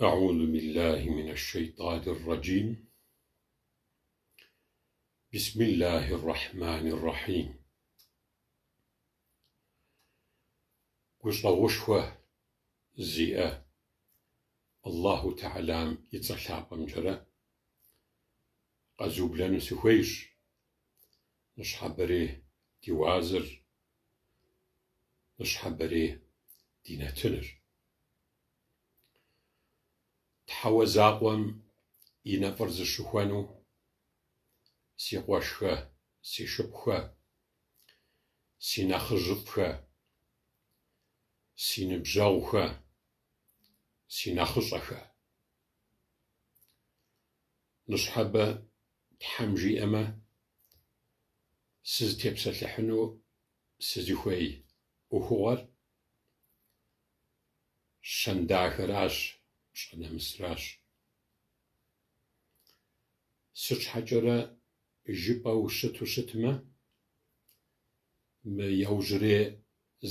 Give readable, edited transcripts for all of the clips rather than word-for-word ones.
أعوذ بالله من الشيطان الرجيم بسم الله الرحمن الرحيم Гущӏэгъушхуэ зиӏэ Аллаху Тэхьэлам и цӏэ лъапӏэмкӏэрэ къэзублэну сыхуейщ ныщхьэбэрей ди уазыр, ныщхьэбэрей ди нэтыныр. Тхьэуэ закъуэм и нэфӏыр зыщыхуэну си къуэшхэ, си шыпхъухэ, си нэхъыжьыфӏхэ, си ныбжьэгъухэ, си нэхъыщӏэхэ. Ныщхьэбэ Тхьэм жиӏэмэ, сызытепсэлъыхьыну сызыхуей ӏуэхугъуэр щэн дахэращ, пщӏэ нэмысращ. Сыт щхьэкӏэрэ жыпӏэу щыту щытмэ, мы иужьрей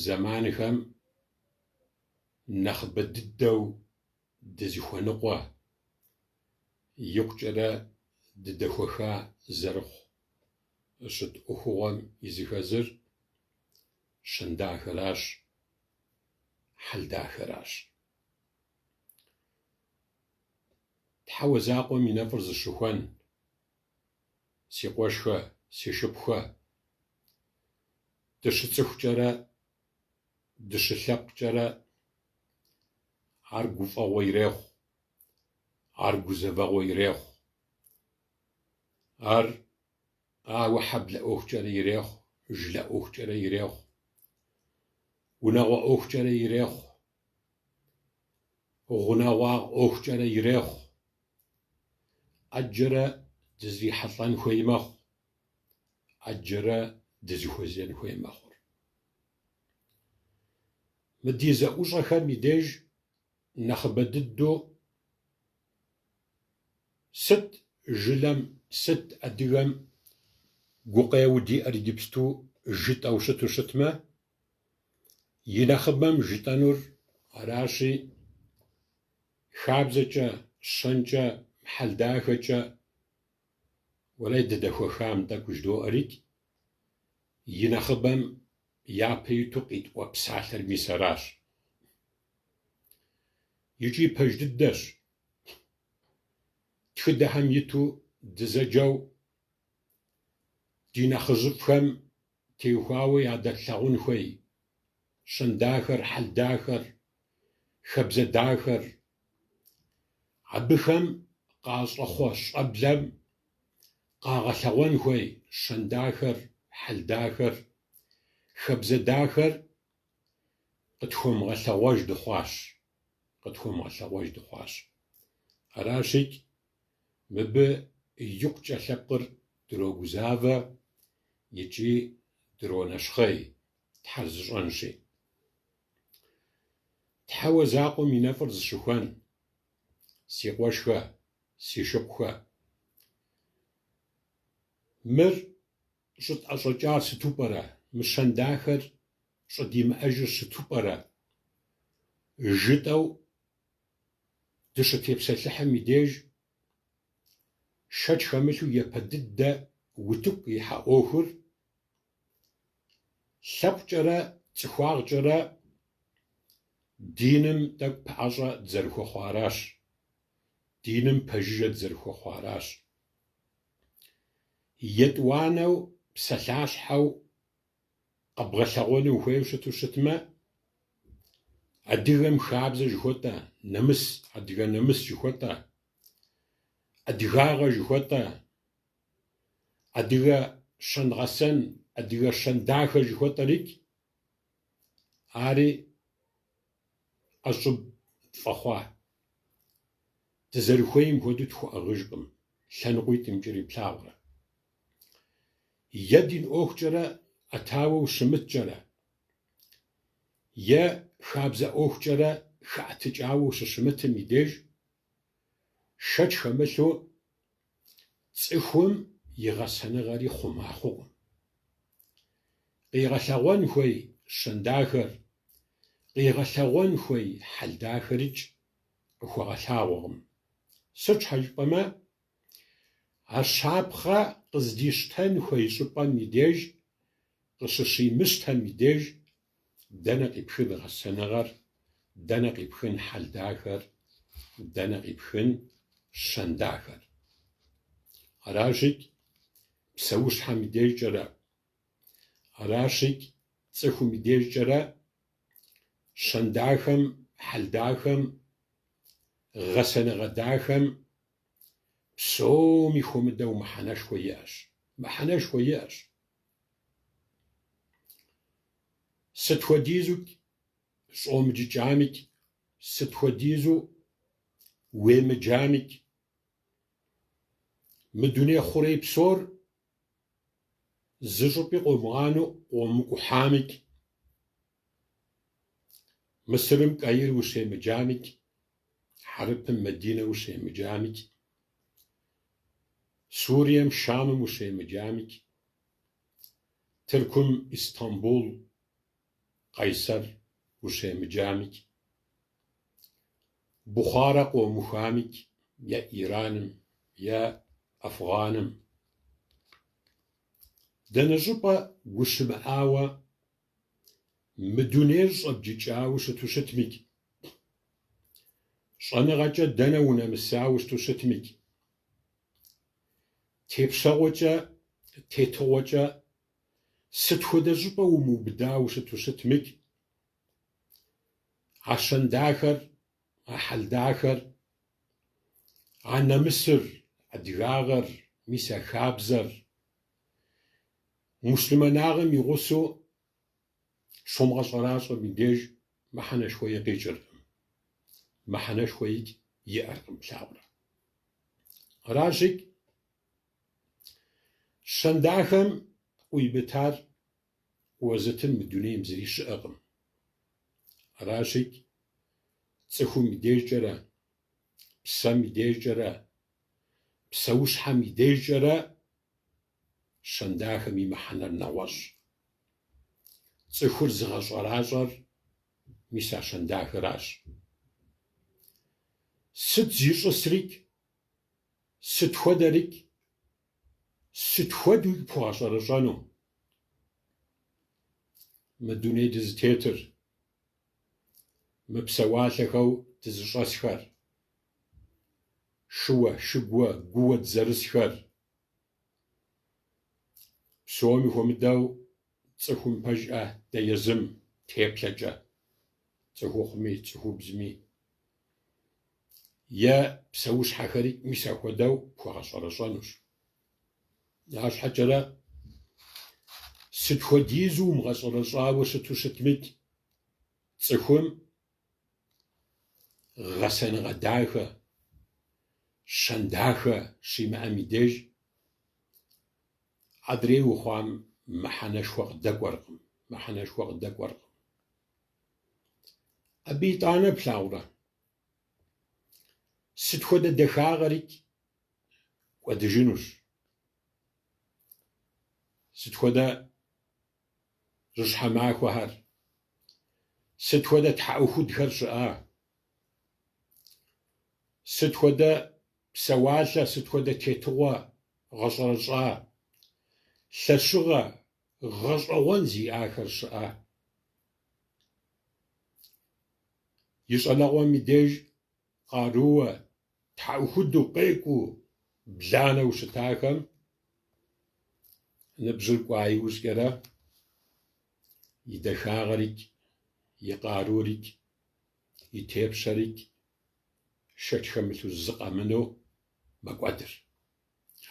зэманхэм нэхъыбэ дыдэу дызыхуэныкъуэ, икъукӏэрэ дыдэхуэха зэрыхъу щыт ӏуэхугъуэм и зыхэзыр щэн дахэращ, хьэл дахэращ. Тхьэуэ закъуэм и нэфӏыр зыщыхуэн, си къуэшхэ, си шыпхъухэ, дыщыцӏыхукӏэрэ, дыщылъэпкъкӏэрэ ар гуфӏэгъуэ ирехъу, ар гузэвэгъуэ ирехъу, ар ауэ хьэблэ ӏуэхукӏэрэ ирехъу, жылэ ӏуэхукӏэрэ ирехъу, унагъуэ ӏуэхукӏэрэ ирехъу, гъунэгъуагъ ӏуэхукӏэрэ ирехъу, ӏэджэрэ дызрихьэлӏэн хуей мэхъу, ӏэджэрэ дызыхуэзэн хуей мэхъур. Мы ди зэӏущӏэхэм и деж нэхъыбэ дыдэу сыт жылэм, сыт адыгэм гукъеуэ диӏэр иджыпсту жытӏэу щыту щытмэ, и нэхъыбэм жытӏэнур аращи, хабзэкӏэ, щэнкӏэ, хьэл дахэкӏэ уэлей дыдэхуэхам тӏэкӏу жыдоӏэрикӏ, и нэхъыбэм япэ иту къитӏуэ псалъэр мис аращ. Икӏи пэж дыдэщ, тхыдэхэм иту дызэджэу ди нэхъыжьыфӏхэм теухуауэ ядэтлъагъун хуей щэн дахэр, хьэл дахэр, хабзэ дахэр, абыхэм къащӏэхъуэ щӏэблэм къагъэлъэгъуэн хуей щэн дахэр, хьэл дахэр, хабзэ дахэр къытхуэмыгъэлъэгъуэж дыхъуащ, къытхуэмыгъэлъэгъуэж дыхъуащ. Аращикӏ, мыбы икъукӏэ лъэпкъыр дрогузавэ икӏи дронэщхъей, Тхьэр зыщӏэнщи. Тхьэуэ закъуэм и нэфӏыр зыщыхуэн, си къуэшхэ, си шыпхъухэ. Мыр щӏытӏэщӏэкӏар сыту пӏэрэ? Мы щэн дахэр щӏыдимыӏэжыр сыту пӏэрэ? Жытӏэу дыщытепсэлъыхьым и деж шэч хэмылъу япэ дыдэ утыку къихьэ ӏуэхур лъэпкъкӏэрэ цӏыхуагъкӏэрэ диным тӏэкӏу пэӏэщӏэ дызэрыхуэхъуаращ, диным пэжыжьэ дызэрыхуэхъуаращ. Етӏуанэу псалъащхьэу къэбгъэлъэгъуэну ухуейуэ щыту щытмэ, адыгэм хабзэ жыхуэтӏэ, нэмыс, адыгэ нэмыс жыхуэтӏэ, адыгагъэ жыхуэтӏэ, адыгэ щэнгъэсэн, адыгэ щэн дахэ жыхуэтӏэрикӏ, ари ӏэщӏыб тфӏэхъуа. Дызэрыхуейм хуэдэу тхуэӏыгъыжкъым, лъэныкъуитӏымкӏэри плъагъурэ. Е дин ӏуэхукӏэрэ ӏэтауэ ущымыткӏэрэ, е хабзэ ӏуэхукӏэрэ хэӏэтыкӏауэ ущыщымытым и деж, шэч хэмылъу цӏыхум и гъэсэныгъэри хъума хъукъым. Къигъэлъэгъуэн хуей щэн дахэр, къигъэлъэгъуэн хуей хьэл дахэрикӏ. къыхуэгъэлъагъуэкъым. Сыт щхьэ жыпӏэмэ, а щапхъэ къыздищтэн хуей щӏыпӏэм и деж, къыщыщимыщтэм и деж, дэнэ къипхын гъэсэныгъэр, дэнэ къипхын хьэл дахэр, дэнэ къипхын щэн дахэр. Аращикӏ псэущхьэм и дежкӏэрэ, аращикӏ цӏыхум и дежкӏэрэ щэн дахэм, хьэл дахэм, гъэсэныгъэ дахэм псоми хуэмыдэу мыхьэнэшхуэ иӏэщ. Мыхьэнэшхуэ иӏэщ. Сыт хуэдизу щӏомыджыкӏамикӏ, сыт хуэдизу уемыджамикӏ, мы дуней хъурей псор зы щӏыпӏи къомыгъанэу къомыкӏухьамикӏ, Мысырым Каир ущемыджамикӏ, Хьэрыпым Мэдинэ ущемыджамикӏ, Сурием Шамым ущемыджамикӏ, Тыркум Истамбул, Къайсэр ущемыджамикӏ, Бухъарэ къомыхуамикӏ, е Ираным, е Афганым. Дэнэ щӏыпӏэ ущымыӏауэ мы дунейр щӏэбджыкӏауэ щыту щытмикӏ, щӏэныгъэкӏэ дэнэ унэмысауэ щыту щытмикӏ, тепщэгъуэкӏэ, тетыгъуэкӏэ сыт хуэдэ щӏыпӏэ умыубыдауэ щыту щытмикӏ, а щэн дахэр, а хьэл дахэр, а нэмысыр, адыгагъэр, мис а хабзэр муслъымэнагъэм и гъусэу щомыгъэщӏэращӏэм и деж мыхьэнэшхуэи къикӏыркъым, мыхьэнэшхуэи иӏэркъым, плъагъурэ. Аращикӏ, щэн дахэм къуимытар къыуэзытын мы дунейм зыри щыӏэкъым. Аращикӏ, цӏыхум и дежкӏэрэ, псэм и дежкӏэрэ, псэущхьэм и дежкӏэрэ щэн дахэм и мыхьэнэр нэгъуэщӏ. Цӏыхур зыгъэщӏэращӏэр мис а щэн дахэращ. Сыт зищӏысрикӏ, сыт хуэдэрикӏ, сыт хуэдэуикӏ пхуэгъэщӏэрэщӏэну мы дуней дызытетыр, мы псэуалъэхэу дызыщӏэсхэр, шыуэ, шыгуэ, гууэ дызэрысхэр. Псоми хуэмыдэу цӏыхум пэжӏэ дэ езым теплъэкӏэ, цӏыхухъуми, цӏыхубзми, е псэущхьэхэри мис апхуэдэу пхуэгъэщӏэрэщӏэнущ. Арщхьэкӏэрэ сыт хуэдизу умыгъэщӏэрэщӏауэ щыту щытмикӏ, цӏыхум гъэсэныгъэ дахэ, щэн дахэ щимыӏэм и деж адрейуэ хъуам мыхьэнэшхуэ къыдэкӏуэркъым, мыхьэнэшхуэ къыдэкӏуэркъым. Абы итӏанэ плъагъурэ, сыт хуэдэ дахагъэрикӏ кӏуэдыжынущ. Сыт хуэдэ жьыщхьэ махуэхэр, сыт хуэдэ тхьэӏухудхэр щыӏа, сыт хуэдэ псэуалъэ, сыт хуэдэ тетыгъуэ гъэщӏэрэщӏа, лъэщыгъэ гъэщӏэгъуэн зиӏахэр щыӏа. И щӏалэгъуэм и деж къарууэ, тхьэӏухуду къекӏуу, бланэу щытахэм ныбжьыр кӏуа иужькӏэрэ и дахагъэрикӏ, и къарурикӏ, и тепщэрикӏ шэч хэмылъу зы къэмынэу мэкӏуэдыр.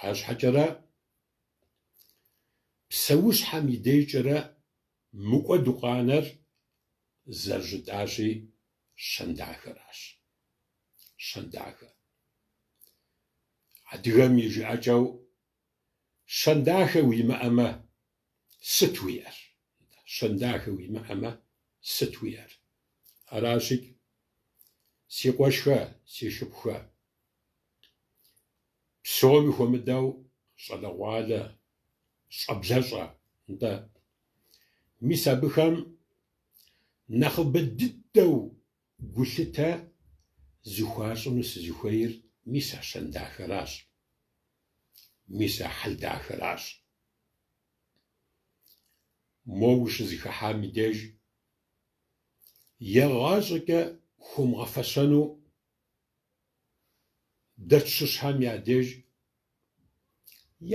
Арщхьэкӏэрэ псэущхьэм и дежкӏэрэ мыкӏуэду къанэр зэрыжытӏащи, щэн дахэращ. Щэн дахэ. Адыгэм и жыӏэкӏэу щэн дахэ уимыӏэмэ, сыт уиӏэр? Щэн дахэ уимыӏэмэ, сыт уиӏэр? Аращикӏ, си къуэшхэ, си шыпхъухэ, псоми хуэмыдэу щӏалэгъуалэ, щӏэблэщӏэ, нтӏэ. Мис абыхэм нэхъыбэ дыдэу гулъытэ. зыхуащӏыну сызыхуейр мис а щэн дахэращ, мис а хьэл дахэращ. Мо ущызыхыхьам и деж егъащӏэкӏэ хуомыгъэфэщэну дэ тщыщхэм я деж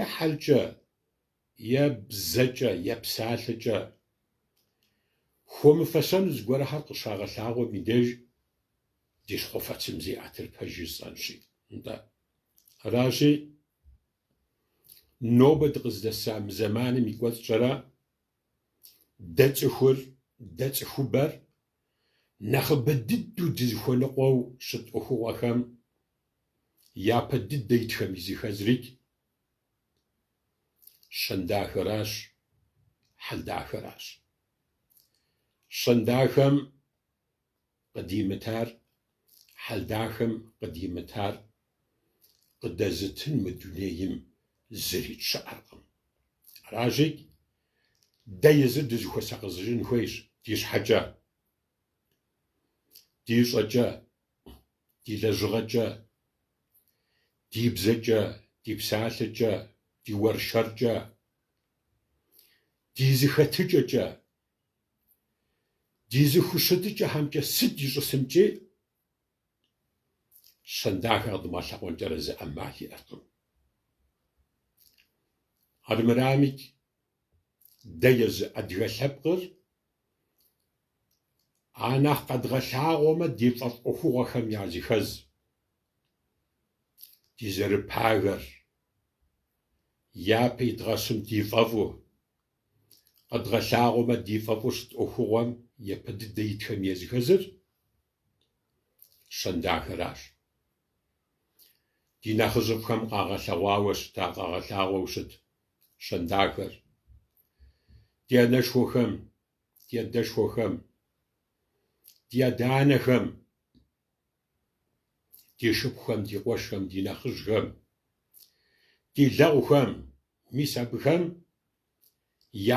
е хьэлкӏэ, е бзэкӏэ, е псалъэкӏэ хуэмыфэщэну зыгуэрхэр къыщагъэлъагъуэм и деж ди щхъуэфэцым зеӏэтыр пэж жысӏэнщи. Нтӏэ. Аращи, нобэ дыкъыздэса мы зэманым и кӏуэцӏкӏэрэ дэ цӏыхур, дэ цӏыхубэр нэхъыбэ дыдэу дызыхуэныкъуэу щыт ӏуэхугъуэхэм япэ дыдэ итхэм языхэзрикӏ щэн дахэращ, хьэл дахэращ. Щэн дахэм къыдимытар, хьэл дахэм къыдимытар къыдэзытын мы дунейм зыри щыӏэркъым. Аращи, дэ езыр дызыхуэсакъыжын хуейщ ди щхьэкӏэ, ди щӏэкӏэ, ди лэжьыгъэкӏэ, ди бзэкӏэ, ди псалъэкӏэ, ди уэршэркӏэ, ди зыхэтыкӏэкӏэ, ди зыхущытыкӏэхэмкӏэ сыт ищӏысымкӏи щэн дахэ къэдмыгъэлъэгъуэнкӏэрэ зы ӏэмал иӏэркъым. Армырамикӏ, дэ езы адыгэ лъэпкъыр а нэхъ къэдгъэлъагъуэмэ ди фӏэфӏ ӏуэхугъуэхэм языхэз, дызэрыпагэр, япэ идгъэщым ди фӏэфӏу, къэдгъэлъагъуэмэ ди фӏэфӏу щыт ӏуэхугъуэм япэ дыдэ итхэм языхэзыр щэн дахэращ. Ди нэхъыжьыфӏхэм къагъэлъэгъуауэ щыта, къагъэлъагъуэу щыт щэн дахэр. Ди анэшхуэхэм, ди адэшхуэхэм, ди адэ-анэхэм, ди шыпхъухэм, ди къуэшхэм, ди нэхъыжьхэм, ди лэгъухэм, мис абыхэм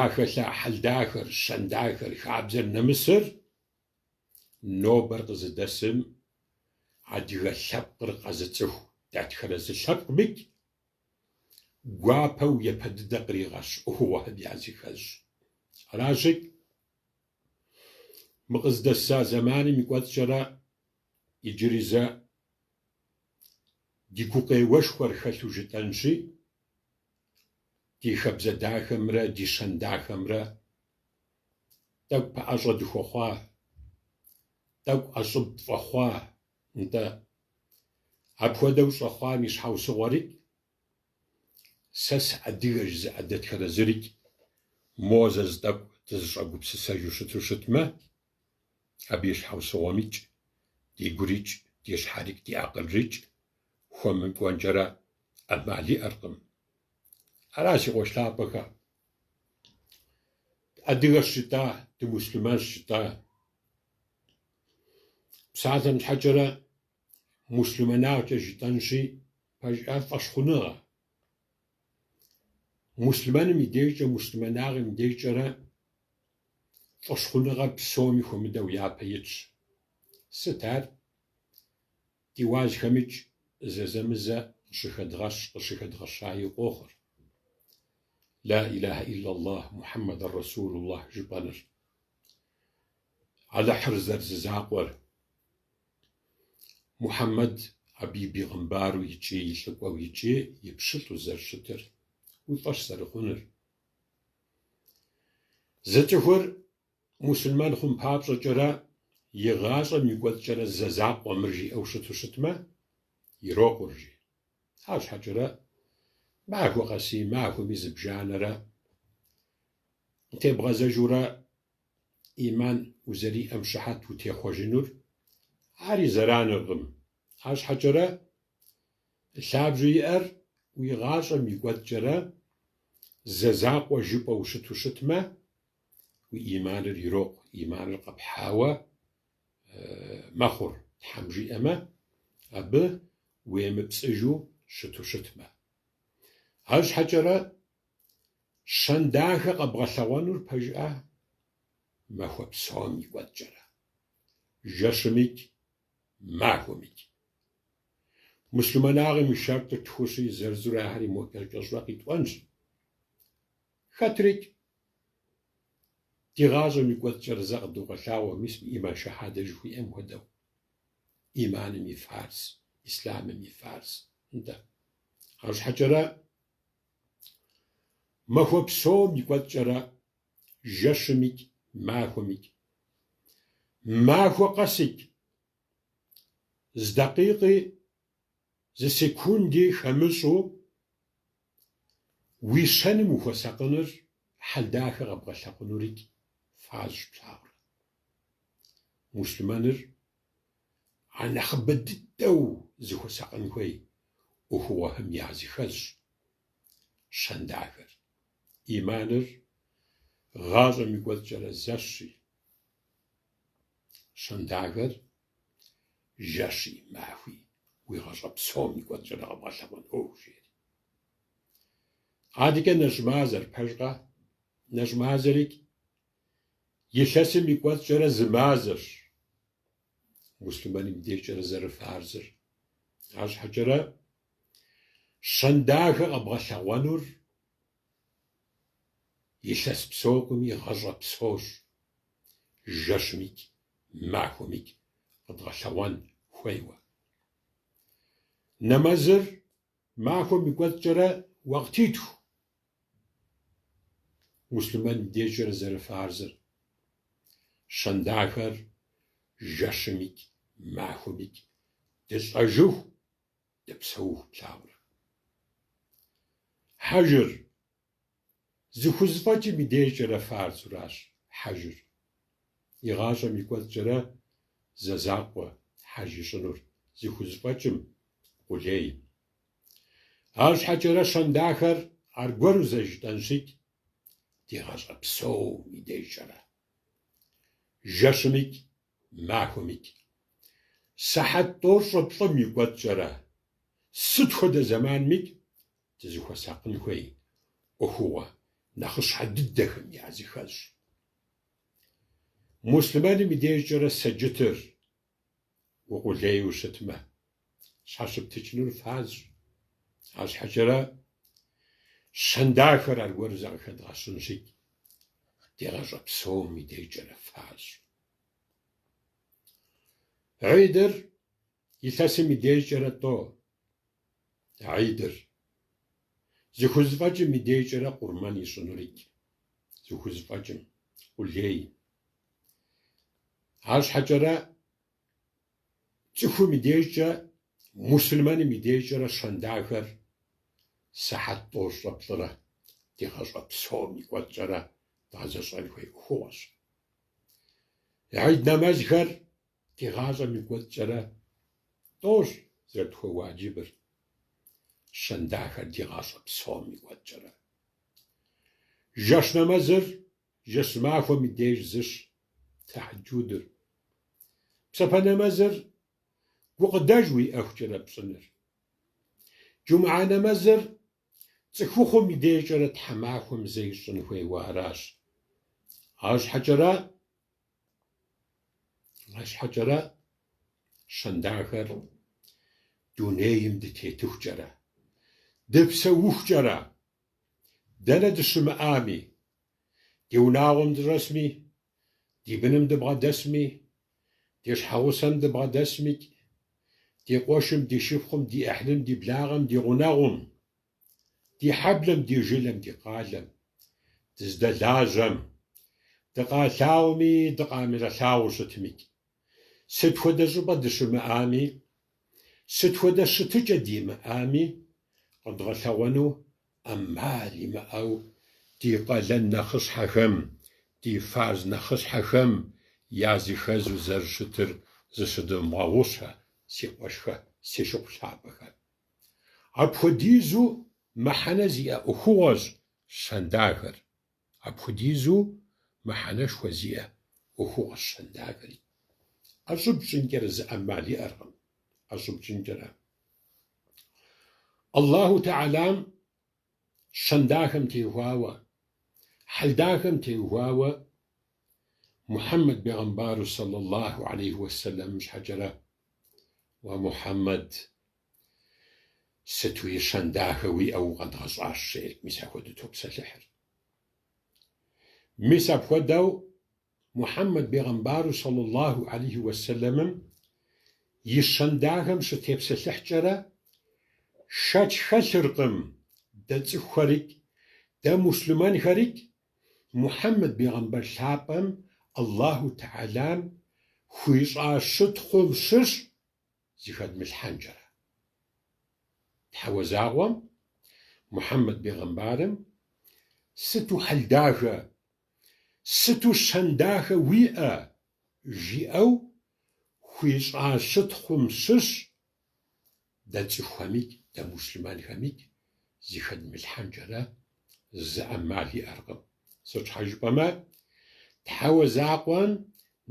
яхэлъа хьэл дахэр, щэн дахэр, хабзэр, нэмысыр нобэр къызыдэсым адыгэ лъэпкъыр къэзыцӏыху дэтхэнэ зы лъэпкъмикӏ гуапэу япэ дыдэ къригъэщ ӏуэхугъуэхэм языхэзщ. Аращи, мы къыздэса зэманым и кӏуэцӏкӏэрэ иджыри зэ ди гукъеуэшхуэр хэлъу жытӏэнщи, ди хабзэ дахэмрэ ди щэн дахэмрэ тӏэкӏу пэӏэщӏэ дыхуэхъуа, тӏэкӏу ӏэщӏыб тфӏэхъуа, нтӏэ. Апхуэдэу щӏэхъуам и щхьэусыгъуэрикӏ, сэ сыадыгэ жызыӏэ дэтхэнэ зырикӏ мо зэ зы тӏэкӏу дызыщӏэгупсысэжу щыту щытмэ, абы и щхьэусыгъуэмикӏ, ди гурикӏ, ди щхьэрикӏ, ди акъылрикӏ хуэмыкӏуэнкӏэрэ ӏэмал иӏэркъым. Ара си къуэш лъапӏэхэ? Адыгэщ жытӏа, дымуслъымэнщ жытӏа. Псалъэм щхьэкӏэрэ муслъымэнагъкӏэ жытӏэнщи, пэжӏа фӏэщхъуныгъэ. Муслъымэным и дежкӏэ, муслъымэнагъым и дежкӏэрэ фӏэщхъуныгъэр псоми хуэмыдэу япэ итщ. Сыт ар? Ди уазхэмикӏ зэзэмызэ къыщыхэдгъэщ, къыщыхэдгъэщаи къохъур. Ла илахьэ иллаллах, Мухьэммэдэр Расулуллах жыпӏэныр. Алыхьыр зэрызызакъуэр. Мухьэммэд абы и бегъымбару икӏи и лӏыкӏуэу икӏи и пщылӏу зэрыщытыр, уи фӏэщ зэрыхъуныр. Зы цӏыхур Муслъымэн хъун папщӏэкӏэрэ и гъащӏэм и кӏуэцӏкӏэрэ зэ закъуэ мыр жиӏэу щыту щытмэ, ирокъур жи. Арщхьэкӏэрэ махуэ къэси, махуэми зыбжанэрэ къытебгъэзэжурэ ӏиман узэриӏэм щыхьэт утехъуэжынур, ари зэраныркъым. Арщхьэкӏэрэ лъабжьэу иӏэр уи гъащӏэм и кӏуэцӏкӏэрэ зэ закъуэ жыпӏэу щыту щытмэ, уи ӏиманыр ирокъу, ӏиманыр къэпхьауэ мэхъур, Тхьэм жиӏэмэ, абы уемыпцӏыжу щыту щытмэ. Арщхьэкӏэрэ щэн дахэ къэбгъэлъэгъуэнур пэжыӏэ махуэ псом и кӏуэцӏкӏэрэ. Жэщымикӏ. махуэмикӏ. Муслъымэнагъым и шэртӏыр тхущи, зырызурэ ахэри мо кӏэщӏ-кӏэщӏурэ къитӏуэнщ. Хэтрикӏ ди гъащӏэм и кӏуэцӏкӏэрэ зэ къыдогъэлъагъуэ, мис мы иман шэхьадэ жыхуиӏэм хуэдэу. Иманым и фарз, ислъамым и фарз. Нтӏэ. Арщхьэкӏэрэ махуэ псом и кӏуэцӏкӏэрэ жэщымикӏ, махуэмикӏ. Махуэ къэсикӏ зы дакъикъи, зы секунди хэмыщӏу уи щэным ухуэсакъыныр, хьэл дахэ къэбгъэлъэгъуэнурикӏ фарзщ плъагъурэ. Муслъымэныр а нэхъыбэ дыдэу зыхуэсакъын хуей ӏуэхугъуэхэм языхэзщ щэн дахэр. Иманыр гъащӏэм и кӏуэцӏкӏэрэ зэщи, щэн дахэр жэщи махуи уи гъащӏэ псом и кӏуэцӏкӏэрэ къэбгъэлъэгъуэн ӏуэху, жери. Адэкӏэ нэщӏ мазэр, пэжкъэ? Нэщӏ мазэрикӏ илъэсым и кӏуэцӏкӏэрэ зы мазэщ муслъымэным и дежкӏэрэ зэрыфарзыр. Арщхьэкӏэрэ щэн дахэ къэбгъэлъэгъуэнур илъэс псокъыми гъащӏэ псощ, жэщымикӏ, махуэмикӏ къэдгъэлъэгъуэн хуейуэ. Нэмэзыр махуэм и кӏуэцӏкӏэрэ уэкътитху муслъымэным и дежкӏэрэ зэрыфарзыр. Щэн дахэр жэщымикӏ, махуэмикӏ дылӏэжыху дыпсэуху плъагъурэ. Хьэжыр зыхузэфӏэкӏым и дежкӏэрэ фарзуращ хьэжыр. И гъащӏэм и кӏуэцӏкӏэрэ зэ закъуэ хьэж ищӏынур зыхузэфӏэкӏым къулейм. Арщхьэкӏэрэ щэн дахэр аргуэру зэ жытӏэнщикӏ ди гъащӏэ псом и дежкӏэрэ. Жэщымикӏ, махуэмикӏ. Сыхьэт тӏощӏрэ плӏым и кӏуэцӏкӏэрэ, сыт хуэдэ зэманмикӏ дызыхуэсакъын хуей ӏуэхугъуэ нэхъыщхьэ дыдэхэм языхэзщ. Муслъымэным и дежкӏэрэ сэджытыр укъулейу щытмэ, щхьэщыптыкӏынур фарзщ. Арщхьэкӏэрэ щэн дахэр аргуэру зэ къыхэдгъэщынщикӏ, ди гъащӏэ псом и дежкӏэрэ фарзщ. Гьидыр илъэсым и дежкӏэрэ тӏо. Гьидыр зыхузэфӏэкӏым и дежкӏэрэ къурмэн ищӏынурикӏ, зыхузэфӏэкӏым, къулей. Арщхьэкӏэрэ цӏыхум и дежкӏэ, муслъымэным и дежкӏэрэ щэн дахэр сыхьэт тӏощӏрэ плӏырэ ди гъащӏэ псом и кӏуэцӏкӏэрэ дгъэзэщӏэн хуей ӏуэхугъуэщ. Гьид нэмэзхэр ди гъащӏэм и кӏуэцӏкӏэрэ тӏощ зэрытхуэуаджибыр, щэн дахэр ди гъащӏэ псом и кӏуэцӏкӏэрэ. Жэщ нэмэзыр жэщ махуэм и деж зыщ, тэхьэджудыр. Псапэ нэмэзыр гукъыдэж уиӏэхукӏэрэ пщӏыныр. Джумгьэ нэмэзыр цӏыхухъум и дежкӏэрэ тхьэмахуэм зэ ищӏын хуейуэ аращ. Арщхьэкӏэрэ щэн дахэр дунейм дытетыхукӏэрэ, дыпсэухукӏэрэ, дэнэ дыщымыӏами, ди унагъуэм дыщӏэсми, ди быным дыбгъэдэсми, ди щхьэгъусэм дыбгъэдэсмикӏ, ди къуэшым, ди шыпхъум, ди ӏыхьлым, ди благъэм, ди гъунэгъум, ди хьэблэм, ди жылэм, ди къалэм, дыздэлажьэм, дыкъалъагъуми, дыкъамыгъэлъагъуу щытмикӏ. Сыт хуэдэ щӏыпӏэ дыщымыӏами, сыт хуэдэ щытыкӏэ димыӏами, къэдгъэлъэгъуэну ӏэмал имыӏэу ди къалэн нэхъыщхьэхэм, ди фарз нэхъыщхьэхэм языхэзу зэрыщытыр зыщыдывмыгъэгъупщэ, си къуэшхэ, си шыпхъу лъапӏэхэ. Апхуэдизу мыхьэнэ зиӏэ ӏуэхугъуэщ щэн дахэр. Апхуэдизу мыхьэнэшхуэ зиӏэ ӏуэхугъуэщ щэн дахэри. ӏэщӏыб пщӏынкӏэрэ зы ӏэмал иӏэркъым, ӏэщӏыб пщӏынкӏэрэ. Аллаху Тэхьэлам щэн дахэм теухуауэ, хьэл дахэм теухуауэ Мухьэммэд бегъымбару сэллаллаху алейхи уэсэлэмым щхьэкӏэрэ. Уэ Мухьэммэд, сытуи щэн дахэ уиӏэу укъэдгъэщӏащ, жеӏэр, мис апхуэдэу топсэлъыхьыр. Мис апхуэдэу Мухьэммэд бегъымбару саллаллаху алейхи уэсэлэмым и щэн дахэм щытепсэлъыхькӏэрэ, шэч хэлъыркъым дэ цӏыхухэрикӏ, дэ муслъымэнхэрикӏ Мухьэммэд бегъымбар лъапӏэм Аллаху Тэхьэлам хуищӏа щытхъум щыщ зыхэдмылъхьэнкӏэрэ. Тхьэуэ закъуэм Мухьэммэд бегъымбарым сыту хьэл дахэ, сыту щэн дахэ уиӏэ, жиӏэу хуищӏа щытхъум щыщ дэ цӏыхухэмикӏ, дэ муслъымэнхэмикӏ зыхэдмылъхьэнкӏэрэ зы ӏэмал иӏэркъым. Сыт щхьэ жыпӏэмэ, Тхьэуэ закъуэм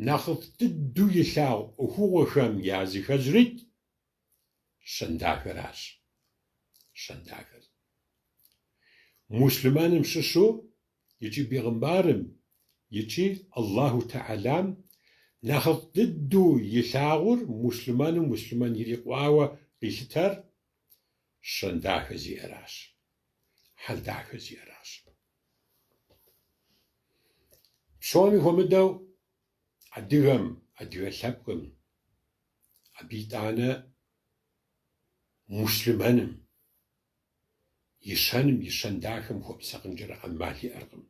нэхъыфӏ дыдэу илъагъу ӏуэхугъуэхэм языхэзрикӏ щэн дахэращ. Щэн дахэр. Муслъымэным щыщу икӏи бегъымбарым, икӏи Аллаху Тэхьэлам нэхъыфӏ дыдэу илъагъур муслъымэну муслъымэн ирикъуауэ къилъытэр щэн дахэ зиӏэращ, хьэл дахэ зиӏэращ. Псоми хуэмыдэу адыгэм, адыгэ лъэпкъым, абы итӏанэ муслъымэным и щэным, и щэн дахэм хуэмысакъынкӏэрэ ӏэмал иӏэркъым.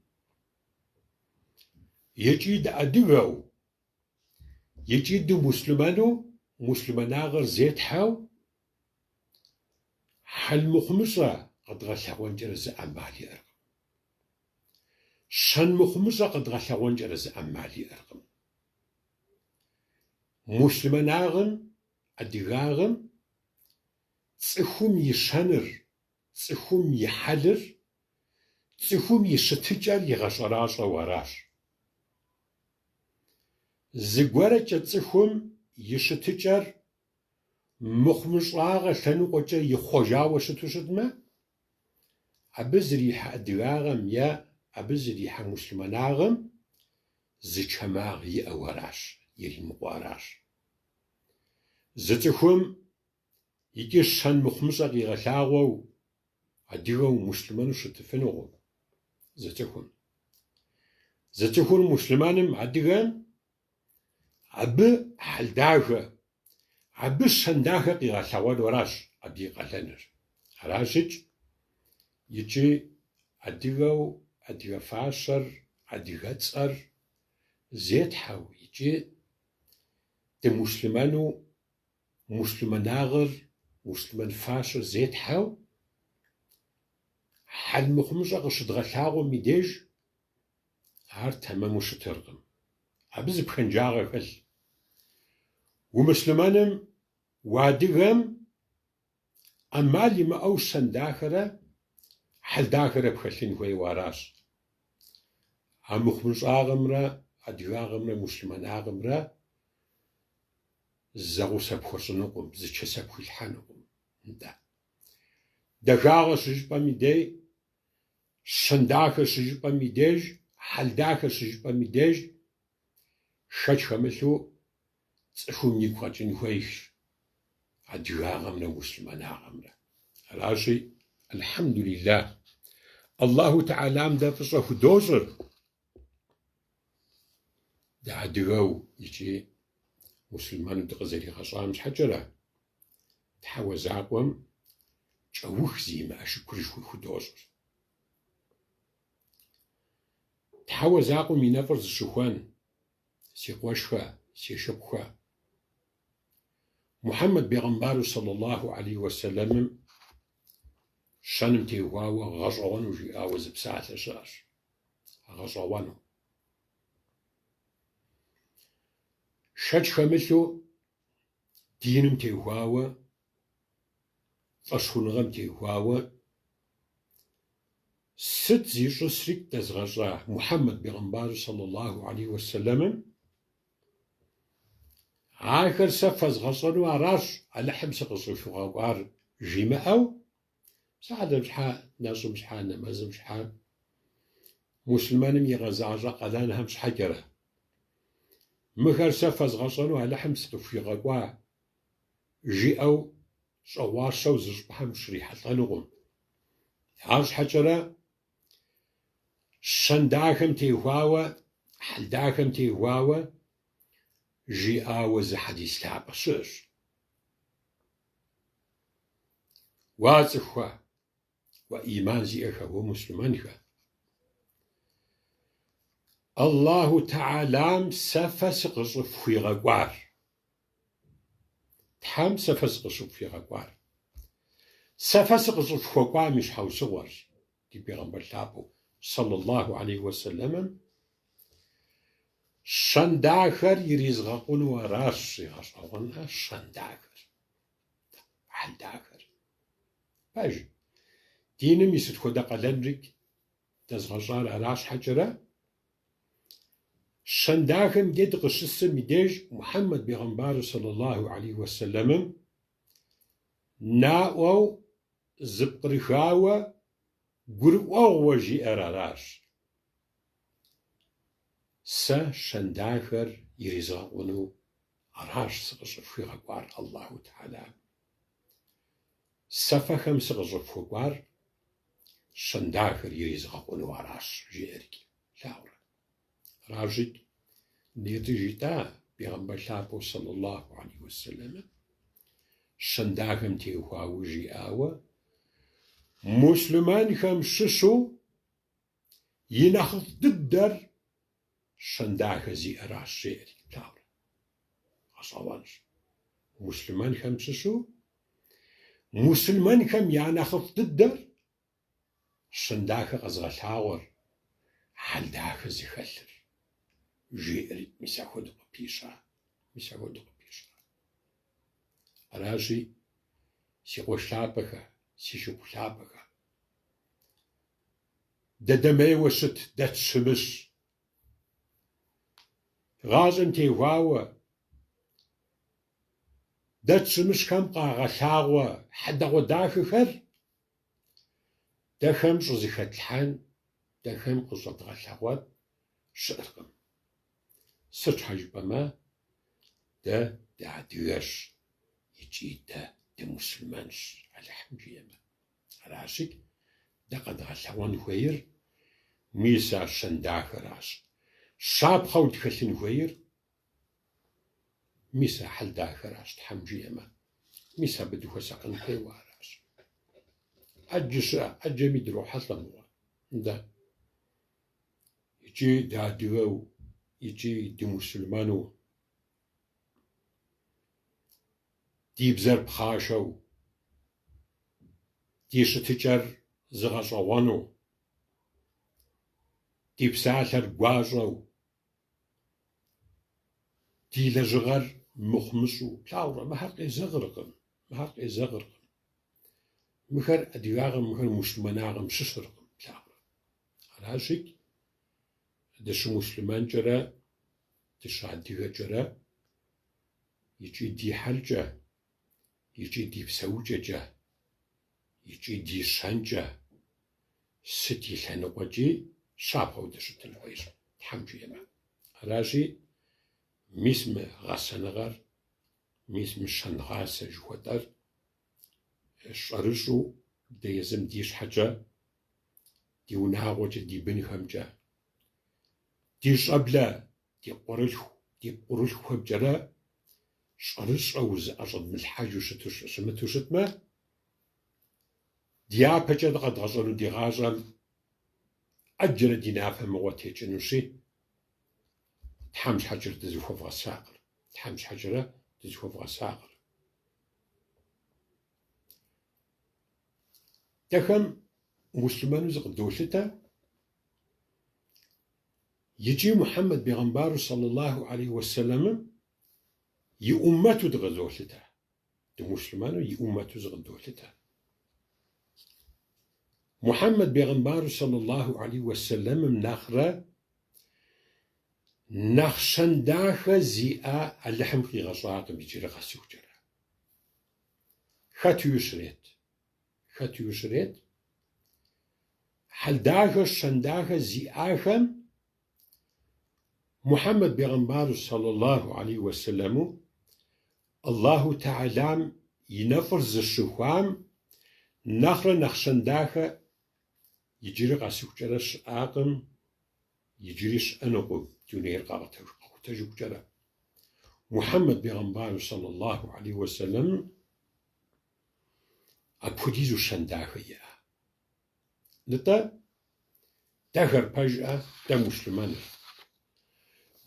Икӏи дыадыгэу, икӏи дымуслъымэну, муслъымэнагъэр зетхьэу, хьэл мыхъумыщӏэ къэдгъэлъэгъуэнкӏэрэ зы ӏэмал иӏэркъым. Щэн мыхъумыщӏэ къэдгъэлъэгъуэнкӏэрэ зы ӏэмал иӏэркъым. Муслъымэнагъым, адыгагъэм Цӏыхум и щэныр, цӏыхум и хьэлыр, цӏыхум и щытыкӏэр игъэщӏэращӏэу аращ. Зыгуэркӏэ цӏыхум и щытыкӏэр мыхъумыщӏагъэ лъэныкъуэкӏэ ихъуэжауэ щыту щытмэ, абы зэрихьэ адыгагъэм е абы зэрихьэ муслъымэнагъэм зы чэмагъ иӏэу аращ, иримыкъуу аращ. Зы цӏыхум икӏи щэн мыхъумыщӏэ къигъэлъагъуэу адыгэу муслъымэну щытыфынукъым зы цӏыхум. Зы цӏыхур муслъымэным адыгэм абы хьэл дахэ, абы щэн дахэ къигъэлъэгъуэну аращ абы и къалэныр. Аращикӏ икӏи адыгэу адыгэ фащэр, адыгэцӏэр зетхьэу икӏи дымуслъымэну Муслъымэнагъэр, муслъымэн фащэр зетхьэу, хьэл мыхъумыщӏэ къыщыдгъэлъагъуэм и деж ар тэмэму щытыркъым. Абы зы пхэнджагъэ хэлъ. Умуслъымэным, уадыгэм ӏэмал имыӏэу щэн дахэрэ хьэл дахэрэ пхэлъын хуейуэ аращ. А мыхъумыщӏагъэмрэ адыгагъэмрэ муслъымэнагъэмрэ зэгъусэ пхуэщӏынукъым, зы чысэ пхуилъхьэнукъым. Нтӏэ. Дахагъэ щыжыпӏэм и дей, щэн дахэ щыжыпӏэм и деж, хьэл дахэ щыжыпӏэм и деж, шэч хэмылъу цӏыхум игу къэкӏын хуейщ адыгагъэмрэ муслъымэнагъэмрэ. Аращи, альхьэмдулиллах, Аллаху Тэхьэлам дэ фӏыщӏэ худощӏыр. Дыадыгэу икӏи муслъымэну дыкъызэригъэщӏам щхьэкӏэрэ, Тхьэуэ закъуэм кӏэух зимыӏэ шыкурышхуи худощӏыр. Тхьэуэ закъуэм и нэфӏыр зыщыхуэн, си къуэшхэ, си шыпхъухэ. Мухьэммэд бегъымбару саллаллаху алейхи уэсэлэмым щэным теухуауэ гъэщӏэгъуэну жиӏауэ зы псалъэ щыӏэщ. Гъэщӏэгъуэну. Шэч хэмылъу диным теухуауэ, фӏэщхъуныгъэм теухуауэ сыт зищӏысрикӏ дэзгъэщӏа Мухьэммэд бегъымбару саллаллаху алейхи уэсэлэмым ахэр сэ фэзгъэщӏэну аращ Алыхьым сыкъыщӏыхуигъэкӏуар жимыӏэу, Псалъэм щхьэ, нэщӏым щхьэ, нэмэзым щхьэ, муслъымэным игъэзащӏэ къалэнхэм щхьэкӏэрэ. Мыхэр сэ фэзгъэщӏэну Алыхьым сыкъыхуигъэкӏуа. жиӏэу щӏэгъуащэу зы щӏыпӏэхэм щрихьэлӏэнукъым. Арщхьэкӏэрэ щэн дахэм теухуауэ, хьэл дахэм теухуауэ жиӏауэ зы хьэдис лъапӏэ щыӏэщ. Уа цӏыхухэ, уэ ӏиман зиӏэхэ, уэ муслъымэнхэ! Аллаху Тэхьэлам сэ фэ сыкъыщӏыфхуигъэкӏуар. Тхьэм сэ фэ сыкъыщӏыфхуигъэкӏуар. Сэ фэ сыкъыщӏыфхуэкӏуам и щхьэусыгъуэрщ, ди Пейгъэмбар лъапӏэу, сэллаллаху алейхи уэсэлэмым, щэн дахэр иризгъэкъуну аращ, жи, гъэщӏэгъуэнӏэ щэн дахэр, хьэл дахэр. Пэж, диным и сыт хуэдэ къалэнрикӏ дэзгъэщӏар ара щхьэкӏэрэ, щэн дахэм де дыкъыщысым и деж Мухьэммэд бегъымбару сэллаллаху алейхи уэсэлэмым наӏуэу зыпкърыхауэ гурыӏуэгъуэ жиӏэр аращ. Сэ щэн дахэр иризгъэкъуну аращ сыкъыщӏыфхуигъэкӏуар Аллаху Тэхьэлам. Сэ фэхэм сыкъыщӏыфхуэкӏуар щэн дахэр иризгъэкъуну аращ, жиӏэрикӏ, плъагъурэ. Аращикӏ, нетӏи жытӏа Бегъымбар лъапӏэу сэллаллаху алейхи уэсэлэмым щэн дахэм теухуауэ жиӏауэ, муслъымэнхэм щыщу и нэхъыфӏ дыдэр щэн дахэ зиӏэращ, жеӏэрикӏ, плъагъурэ. Гъэщӏэгъуэнщ. Муслъымэнхэм щыщу муслъымэнхэм я нэхъыфӏ дыдэр щэн дахэ къэзыгъэлъагъуэр, хьэл дахэ зыхэлъыр, жеӏэри, мис ахуэдэу къыпища, мис ахуэдэу къыпища. Аращи, си къуэш лъапӏэхэ, си шыпхъу лъапӏэхэ, дэ дэмейуэ щыт, дэ тщымыщ. Гъащӏэм теухуауэ дэ тщымыщхэм къагъэлъагъуэ хьэдэгъуэдахэхэр дэхэм щӏызыхэтлъхьэн, дэхэм къыщӏэдгъэлъэгъуэн щыӏэркъым. Сыт щхьэ жыпӏэмэ, дэ дыадыгэщ икӏи дэ дымуслъымэнщ, Алыхьым жиӏэмэ. Аращи, дэ къэдгъэлъэгъуэн хуейр мис а щэн дахэращ. Щапхъэу тхэлъын хуейр мис а хьэл дахэращ, Тхьэм жиӏэмэ. Мис абы дыхуэсакъын хуейуэ аращ. ӏэджэ щыӏэ, ӏэджэми дрохьэлӏэ мыгъуэ. Дэ икӏи дыадыгэу, икӏи дымуслъымэну, ди бзэр пхъашэу, ди щытыкӏэр зыгъэщӏэгъуэну, ди псалъэр гуащӏэу, ди лэжьыгъэр мыхъумыщӏу. Плъагъурэ, мыхэр къезэгъыркъым, мыхэр къезэгъыркъым. Мыхэр адыгагъэм, мыхэр муслъымэнагъэм щыщыркъым, плъагъурэ. Аращи, дыщымуслъымэнкӏэрэ, дыщыадыгэкӏэрэ икӏи ди хьэлкӏэ, икӏи ди псэукӏэкӏэ, икӏи ди щэнкӏэ сыт и лъэныкъуэкӏи щапхъэу дыщытын хуейщ, Тхьэм жиӏэмэ. Аращи, мис мы гъэсэныгъэр, мис мы щэнгъасэ жыхуэтӏэр щӏэрыщӏу дэ езым ди щхьэкӏэ, ди унагъуэкӏэ, ди бынхэмкӏэ, ди щӏэблэ, ди къуэрылъху, ди пхъурылъхухэмкӏэрэ щӏэрыщӏэу зыӏэщӏэдмылъхьэжу щыту щымыту щытмэ, дяпэкӏэ дыкъэдгъэщӏэну ди гъащӏэм ӏэджэрэ ди напэ мыгъуэ текӏынущи, Тхьэм щхьэкӏэрэ дызыхуэвгъэсакъыр, Тхьэм щхьэкӏэрэ дызыхуэвгъэсакъыр. Дэхэм муслъымэну зыкъыдолъытэ икӏи Мухьэммэд бегъымбару саллаллаху алейхи уэсэлэмым и ӏуммэту дыкъыдолъытэ. Дымуслъымэну и ӏуммэту зыкъыдолъытэ. Мухьэммэд бегъымбару саллаллаху алейхи уэсэлэмым нэхърэ нэхъ щэн дахэ зиӏа Алыхьым къигъэщӏакъым иджыри къэсыхукӏэрэ. Хэтуи щрет. Хэтуи щрет. Хьэл дахэ, щэн дахэ зиӏахэм Мухьэммэд бегъымбару саллаллаху алейхи уэсэлэму. Аллаху Тэхьэлам и нэфӏыр зыщыхуам нэхърэ нэхъ щэн дахэ иджыри къэсыхукӏэрэ щыӏакъым, иджыри щыӏэнукъым дунейр къэкъутэжыхукӏэрэ. Мухьэммэд бегъымбару сэллаллаху алейхи уэсэлэм апхуэдизу щэн дахэ иӏа. Нтӏэ, дэхэр пэжӏэ, дэ муслъымэныр.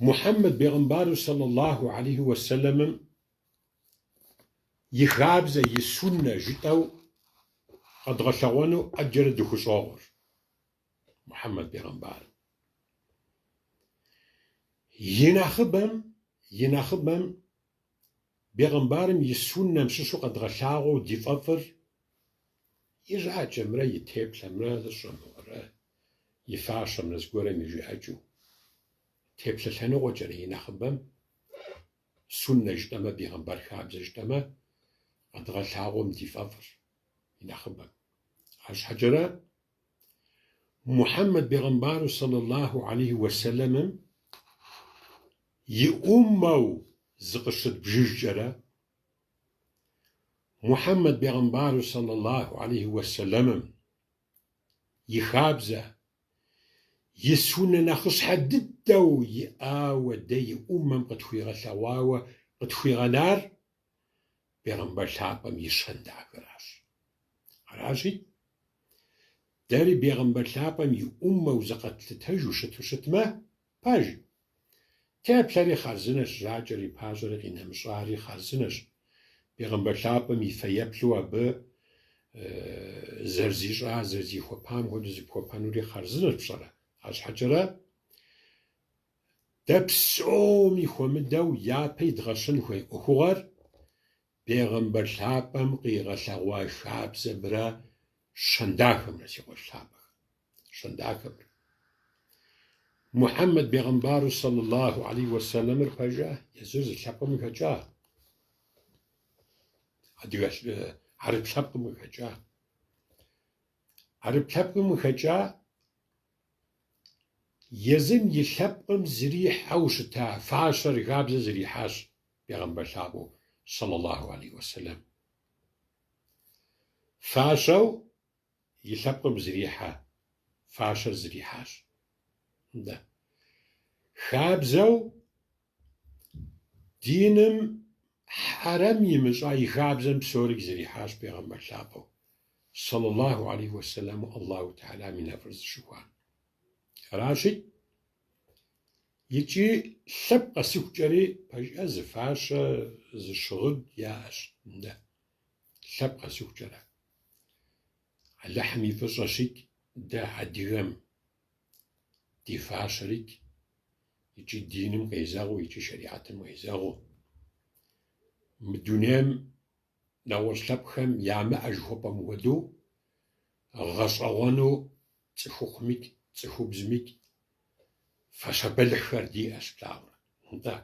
Мухьэммэд бегъымбару сэллаллаху алейхи уэсэлэмым и хабзэ, и суннэ жытӏэу къэдгъэлъэгъуэну ӏэджэрэ дыхущӏокъур Мухьэммэд бегъымбарым. И нэхъыбэм, и нэхъыбэм Бегъымбарым и суннэм щыщу къэдгъэлъагъуэу ди фӏэфӏыр и жьакӏэмрэ и теплъэмрэ зыщӏэмыгъурэ и фащэмрэ зыгуэрым и жыӏэкӏыу. Теплъэ лъэныкъуэкӏэрэ и нэхъыбэм суннэ жытӏэмэ, бегъымбар хабзэ жытӏэмэ, къэдгъэлъагъуэм ди фӏэфӏыр и нэхъыбэм. Арщхьэкӏэрэ Мухьэммэд бегъымбару сэллаллаху алейхи уэсэлэмым и ӏуммэу зыкъыщыдбжыжкӏэрэ, Мухьэммэд бегъымбару сэллаллаху алейхи уэсэлэмым и хабзэ, и суннэ нэхъыщхьэ дыдэу иӏауэ дэ и ӏуммэм къытхуигъэлъэгъуауэ къытхуигъэнар бегъымбар лъапӏэм и щэн дахэращ. Аращи, дэри бегъымбар лъапӏэм и ӏуммэу зыкъэтлъытэжу щыту щытмэ, пэж, теплъэри хъарзынэщ, жьакӏэри, пащӏэри, къинэмыщӏари хъарзынэщ. Бегъымбар лъапӏэм и фэеплъу абы зэрызищӏа, зэрызихуэпам хуэдэу зыпхуэпэнури хъарзынэщ, пщӏэрэ? Арщхьэкӏэрэ, дэ псоми хуэмыдэу япэ идгъэщын хуей ӏуэхугъуэр Бегъымбар лъапӏэм къигъэлъэгъуа хабзэмрэ щэн дахэмрэ, си къуэш лъапӏэхэ, щэн дахэмрэ. Мухьэммэд бегъымбару сэллаллаху алейхи уэсэлэмыр пэжа, езыр зы лъэпкъым къыхэкӏа, адыгэ хьэрып лъэпкъым къыхэкӏа. Хьэрып лъэпкъым къыхэкӏа Езым и лъэпкъым зрихьэу щыта фащэр хабзэ зрихьащ бегъымбар лъапӏэу сэллаллаху алейхи уэсэлэм. Фащэу и лъэпкъым зрихьэ фащэр зрихьащ. Нтӏэ. Хабзэу диным хьэрэм имыщӏа и хабзэм псори зэрихьащ бегъымбар лъапӏэу сэллаллаху алейхи уэсэлэму Аллаху Тэхьэлам и нэфӏыр зыщыхуам. Аращи, икӏи лъэпкъ къэсыхукӏэри пэжӏэ зы фащэ, зы щыгъын яӏэщ. Нтӏэ, лъэпкъ къэсыхукӏэрэ. Алыхьым и фӏыщӏэщикӏ дэ адыгэм ди фащэрикӏ икӏи диным къезэгъыу, икӏи шэриӏэтым къезэгъыу. Мы дунейм нэгъуэщӏ лъэпкъхэм ямыӏэ жыхуэпӏэм хуэдэу гъэщӏэгъуэну цӏыхухъумикӏ, цӏыхубзмикӏ фащэ бэлыхьхэр диӏэщ, плъагъурэ. Нтӏэ.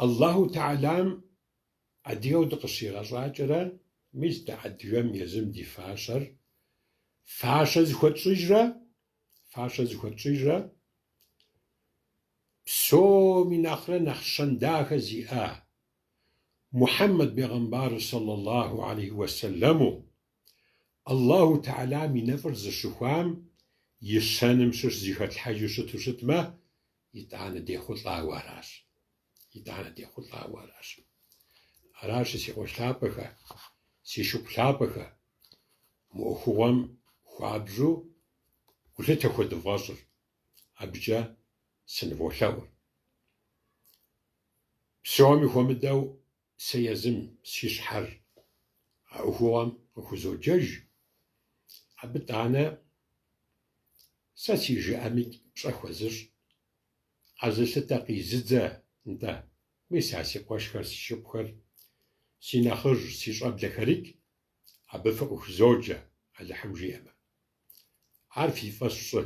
Аллаху Тэхьэлам Адыгэу дыкъыщигъэщӏакӏэрэ, мис дэ адыгэм езым ди фащэр фащэ зыхуэтщӏыжрэ, фащэ зыхуэтщӏыжрэ, псоми нэхърэ нэхъ щэн дахэ зиӏа Мухьэммэд бегъымбару сэллаллаху алейхи уэсэлэму Аллаху Тэхьэлам и нэфӏыр зыщыхуам и щэным щыщ зыхэтлъхьэжу щыту щытмэ, итӏанэ дехъулӏауэ аращ. Итӏанэ дехъулӏауэ аращ. Аращи, си къуэш лъапӏэхэ, си шыпхъу лъапӏэхэ, мы ӏуэхугъуэм хуабжьу гулъытэ хуэдывгъэщӏыр, абыкӏэ сыныволъэӏур. Псоми хуэмыдэу сэ езым си щхьэр а ӏуэхугъуэм къыхузоджэж, абы тӏанэ сэ си жыӏэми пщӏэ хуэзыщӏ Къэзылъытэ къизыдзэ, нтӏэ, мис а си къуэшхэр, си шыпхъухэр, си нэхъыжь, си щӏэблэхэрикӏ, абы фыкъыхузоджэ, Алыхьым жиӏэмэ. Ар фи фӏэщ фщӏы.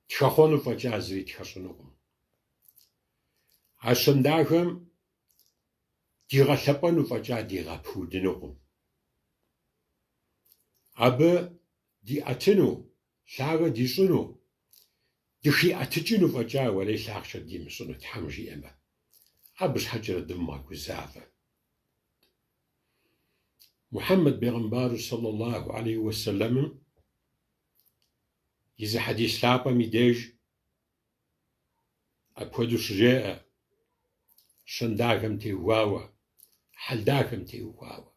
Тхэхъуэну фӏэкӏа зыри тхэщӏынукъым. А щэн дахэм дигъэлъэпӏэну фӏэкӏа дигъэпудынукъым. Абы диӏэтыну, лъагэ дищӏыну, дыхиӏэтыкӏыну фӏэкӏа уэрей лъахъшэ димыщӏыну, Тхьэм жиӏэмэ. Абы щхьэкӏэрэ дывмыгъэгузавэ. Мухьэммэд бегъымбару сэллаллаху алейхи уэсэлэмым и зы хьэдис лъапӏэм и деж апхуэдэу щыжеӏэ, щэн дахэм теухуауэ, хьэл дахэм теухуауэ.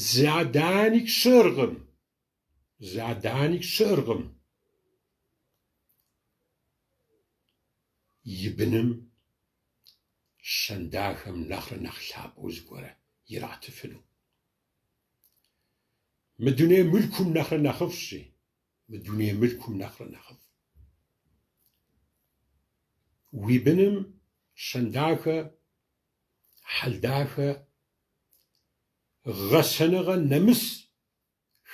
Зы адэ-ани щыӏэркъым, зы адэ-ани щыӏэркъым и быным щэн дахэм нэхърэ нэхъ лъапӏэу зыгуэрэ иратыфыну. Мы дуней мылъкум нэхърэ нэхъыфӏщи, мы дуней мылъкум нэхърэ нэхъыфӏ. Уи быным щэн дахэ, хьэл дахэ, гъэсэныгъэ нэмыс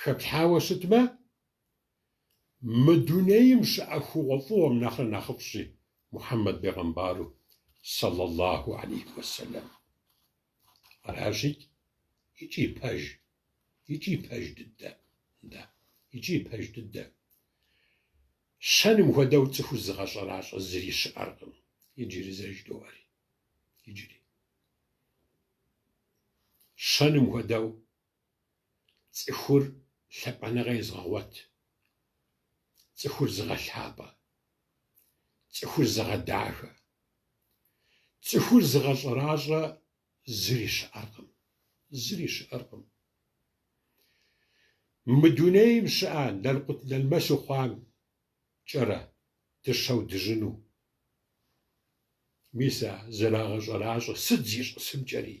хэплъхьауэ щытмэ, мы дунейм щыӏэ хъугъуэфӏыгъуэм нэхърэ нэхъыфӏщи, Мухьэммэд бегъымбару сэллаллаху алейхи уэсэлэм. Аращи, икӏи пэж, икӏи пэж дыдэ, нтӏэ, икӏи пэж дыдэ. Щэным хуэдэу цӏыхур зыгъэщӏэращӏэ зыри щыӏэркъым, иджыри зэ жыдоӏэри, иджыри. Щэным хуэдэу цӏыхур лъапӏэныгъэ езыгъэгъуэт, цӏыхур зыгъэлъапӏэ, цӏыхур зыгъэдахэ, цӏыхур зыгъэщӏэращӏэ зыри щыӏэркъым, зыри щыӏэркъым. Мы дунейм щыӏэ налкъут налмэсу хъуам кӏэрэ дыщэу дыжьыну. Мис а зэрагъэщӏэращӏэ сыт зищӏысымкӏэри.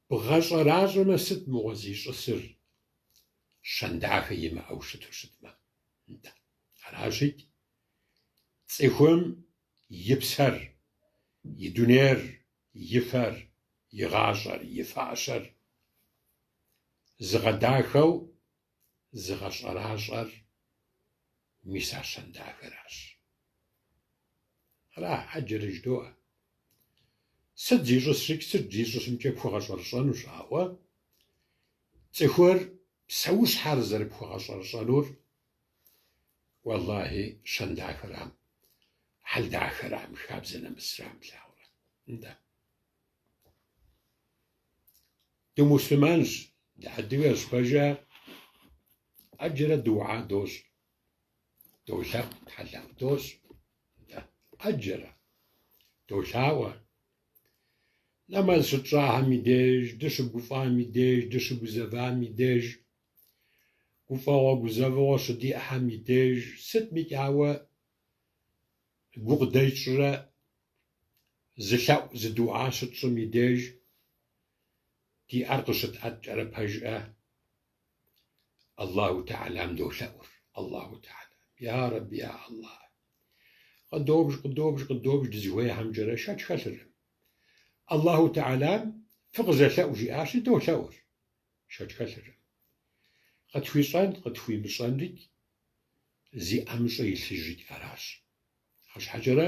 Бгъэщӏэращӏэмэ сыт мыгъуэ зищӏысыр щэн дахэ имыӏэу щыту щытмэ? Нтӏэ, аращи, цӏыхум и псэр, и дунейр, и фэр, и гъащӏэр, и фащэр зыгъэдахэу зыгъэщӏэращӏэр мис а щэн дахэращ. Ара, ӏэджэрэ жыдоӏэ. Сыт зищӏысрикӏ, сыт зищӏысымкӏэ пхуэгъэщӏэрэщӏэнущ, ауэ цӏыхур псэущхьэр зэрыпхуэгъэщӏэрэщӏэнур, уэллахьи, щэн дахэрам, хьэл дахэрам, хабзэ нэмысрам плъагъурэ. Нтӏэ. Дымуслъымэнщ, дыадыгэщ, пэжа? ӏэджэрэ дугьа дощӏ, долъэӏу, тхьэлъэӏу дощӏ. Нтӏэ, ӏэджэрэ долъаӏуэ. Нэмэз щытщӏахэм и деж, дыщыгуфӏам и деж, дыщыгузэвам и деж, гуфӏэгъуэ гузэвэгъуэ щыдиӏэхэм и деж, сытмикӏ ауэ гукъыдэж тщӏырэ зы лъэӏу, зы дугьа щытщӏым и деж ди ӏэр къыщытӏэткӏэрэ пэжӏэ Аллаху Тэхьэлам долъэӏур. Аллаху Тэхьэлам. Я Рэбби, я Аллах. Къыдобж, къыдобж, къыдобж дызыхуейхэмкӏэрэ шэч хэлъыркъым. Аллаху Тэхьэлам фыкъызэлъэӏу жиӏащи, долъэӏур. Шэч хэлъыркъым. Къытхуищӏэн, къытхуимыщӏэнрикӏ зи ӏэмыщӏэ илъыжрикӏ аращ. Арщхьэкӏэрэ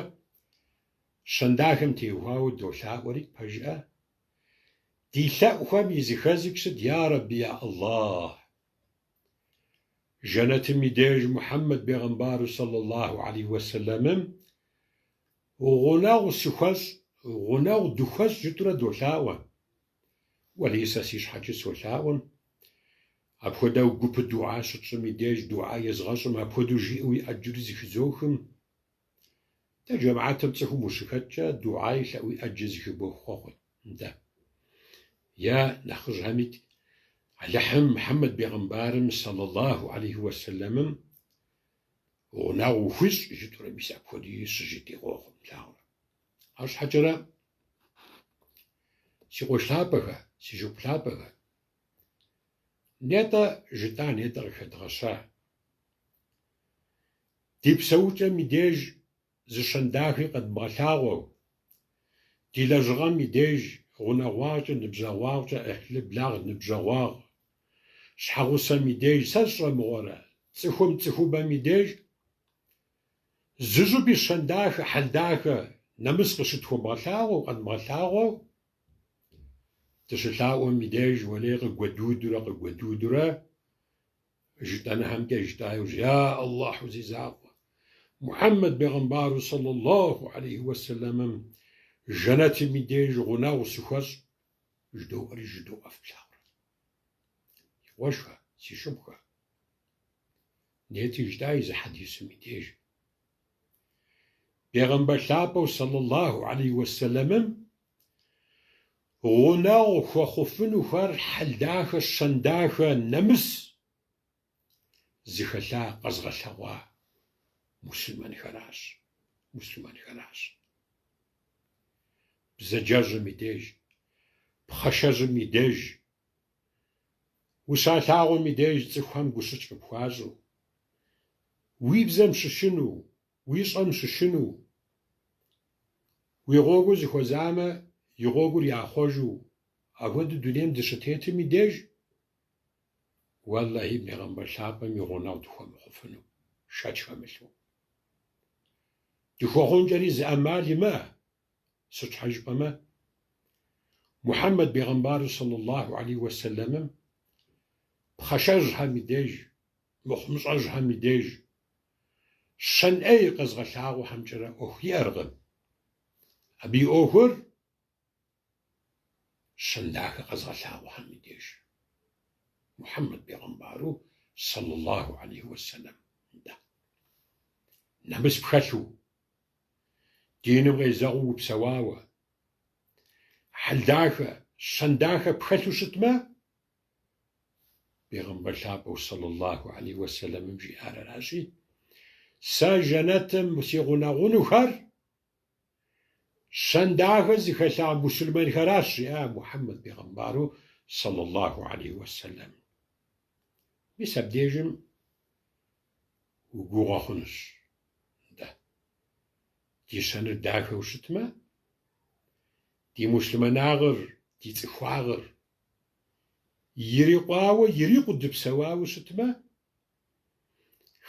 щэн дахэм теухуауэ долъаӏуэрикӏ пэжӏэ. Ди лъэӏухэм и зыхэзикӏ сыт, я Рэбби, я Аллах! Жэнэтым и деж Мухьэммэд бегъымбару сэллаллаху алейхи уэсэлэмым гъунэгъу сыхуэщӏ, гъунэгъу дыхуэщӏ жытӏурэ долъаӏуэ. Уэлэхьи, сэ си щхьэкӏи солъаӏуэм. Апхуэдэу гупу дугьа щытщӏым и деж дугьа езыгъэщӏым апхуэдэу жиӏэуи ӏэджэри зыхызохым. Дэ жэмыхьэтым цӏыхум ущыхэткӏэ дугьаи лъэӏуи ӏэджэ зыхыбох къохъу. Нтӏэ. Е нэхъыжьхэмикӏ Алыхьым Мухьэммэд бегъымбарым сэллаллаху алейхи уэсэлэмым гъунэгъу ухуищӏ жытӏурэ мис апхуэдэуи щыжытӏи къохъу, плъагъурэ. Арщхьэкӏэрэ си къуэш лъапӏэхэ, си шыпхъу лъапӏэхэ, нетӏэ жытӏа, нетӏэ къыхэдгъэща. Ди псэукӏэм и деж зы щэн дахи къэдмыгъэлъагъуэу, ди лэжьыгъэм и деж гъунэгъуагъкӏэ, ныбжьэгъуагъкӏэ, ӏыхьлы, благъ, ныбжьэгъуагъ, щхьэгъусэм и деж, сэ сщӏэ мыгъуэрэ, цӏыхум, цӏыхубэм и деж зы щӏыпӏи щэн дахэ, хьэл дахэ, нэмыс къыщытхуэмыгъэлъагъуэу, къэдмыгъэлъагъуэу, дыщылъаӏуэм и деж уэлей къыгуэдудурэ, къыгуэдудурэ, жытӏэнухэмкӏэ жытӏа иужь, Я Аллахьу зи закъуэ! Мухьэммэд бегъымбару сэллаллаху алейхи уэсэлэмым жэнэтым и деж гъунэгъу сыхуэщӏ, жыдоӏэри жыдоӏэф плъагъурэ. Си къуэшхэ, си шыпхъухэ, нетӏи жытӏаи зы хьэдисым и деж. Бегъымбар лъапӏэу сэллаллаху алейхи уэсэлэмым гъунэгъу хуэхъуфынухэр хьэл дахэ, щэн дахэ, нэмыс зыхэлъа къэзгъэлъэгъуа муслъымэнхэращ, муслъымэнхэращ. Бзаджэжьым и деж, пхъашэжьым и деж, ущалъагъум и деж цӏыхухэм гущыкӏ къыпхуащӏу, уи бзэм щышыну, уи щӏэм щышыну, уи гъуэгур зыхуэзамэ, и гъуэгур яхъуэжу, апхуэдэу дунейм дыщытетым и деж, Уэлэхьи, бегъымбар лъапӏэм и гъунэгъу дыхуэмыхъуфыну, шэч хэмылъу. Дыхуэхъункӏэри зы ӏэмал имыӏэ, сыт щхьэ жыпӏэмэ, Мухьэммэд бегъымбару сэллаллаху алейхи уэсэлэмым пхъашэжьхэм и деж, мыхъумыщӏэжьхэм и деж, щэн ӏей къэзгъэлъагъуэхэмкӏэрэ ӏуэху иӏэркъым. Абы и ӏуэхур Щэн дахэ къэзгъэлъагъуэхэм и деж. Мухьэммэд бегъымбару сэллаллаху алейхи уэсэлэм. Нтӏэ. Нэмыс пхэлъу, диным къезэгъыу упсэуауэ, хьэл дахэ, щэн дахэ пхэлъу щытмэ, бегъымбар лъапӏэу сэллаллаху алейхи уэсэлэмым жиӏар аращи, сэ жэнэтым си гъунэгъунухэр Щэн дахэ зыхэлъа муслъымэнхэращ, жиӏа Мухьэммэд бегъымбару сэллаллаху алейхи уэсэлэм. Мис абдежым угугъэ хъунущ. Нтӏэ, ди щэныр дахэу щытмэ, ди муслъымэнагъыр, ди цӏыхуагъыр ирикъуауэ, ирикъуу дыпсэуауэ щытмэ,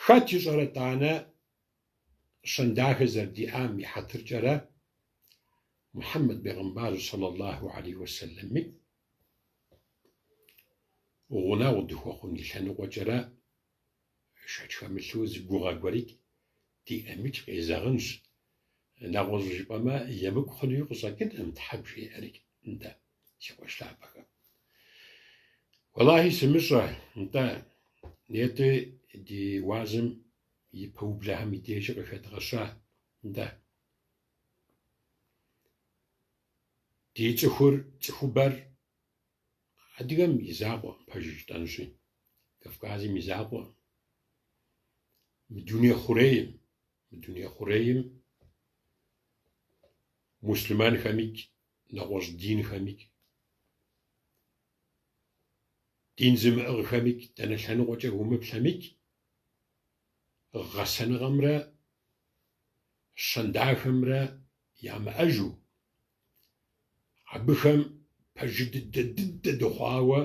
хэт ищӏэрэ тӏанэ Щэн дахэ зэрыдиӏам и хьэтыркӏэрэ Мухьэммэд бегъымбару сэллаллаху алейхи уэсэлэмми гъунэгъу дыхуэхъун и лъэныкъуэкӏэрэ шэч хэмылъу зы гугъэ гуэрикӏ диӏэмикӏ къезэгъынщ. Нэгъуэщӏу жыпӏэмэ, емыкӏу хъунуи къыщӏэкӏынкъым, Тхьэм жеӏэрикӏ, нтӏэ, си къуэш лъапӏэхэ. Уэлахьи сымыщӏэ, нтӏэ, нетӏи ди уазым и пэублэхэм и дежи къыхэдгъэща, нтӏэ. Ди цӏыхур, цӏыхубэр адыгэм и закъуэкъым, пэжыр жытӏэнщи, Кавказым и закъуэкъым. Мы дуней хъурейм, мы дуней хъурейм муслъымэнхэмикӏ, нэгъуэщӏ динхэмикӏ, дин зымыӏыгъхэмикӏ, дэнэ лъэныкъуэкӏэ умыплъэмикӏ, гъэсэныгъэмрэ щэн дахэмрэ ямыӏэжу, абыхэм пэжыжьэ дыдэ дыдэ дыхъуауэ,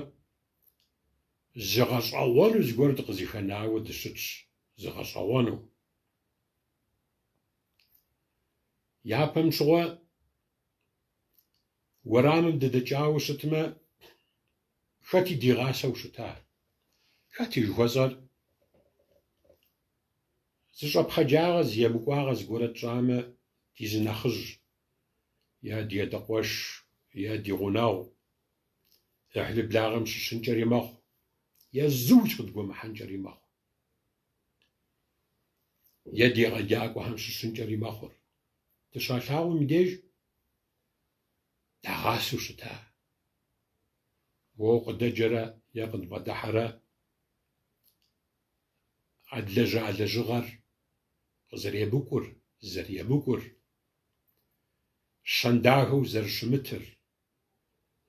зы гъэщӏэгъуэну зыгуэр дыкъызыхэнауэ дыщытщ, зы гъэщӏэгъуэну. Япэм щыгъуэ уэрамым дыдэкӏауэ щытмэ, Хэти дигъасэу щыта? Хэти жыхуэсӏэр? Зы щӏэпхъаджагъэ, зы емыкӏуагъэ зыгуэрэ тщӏамэ, ди зы нэхъыжь, е ди адэ къуэш, е ди гъунэгъу, ӏыхьлы благъэм щыщынкӏэри мэхъу, е зыукӏ къыдгуэмыхьэнкӏэри мэхъу, е ди егъэджакӏуэхэм щыщынкӏэри мэхъур. Дыщалъагъум и деж дагъасэу щыта? Уэ укъыдэджэрэ е къыдбгъэдыхьэрэ а длэжьа лэжьыгъэр къызэремыкӏур, зэрыемыкӏур, щэн дахэу зэрыщымытыр,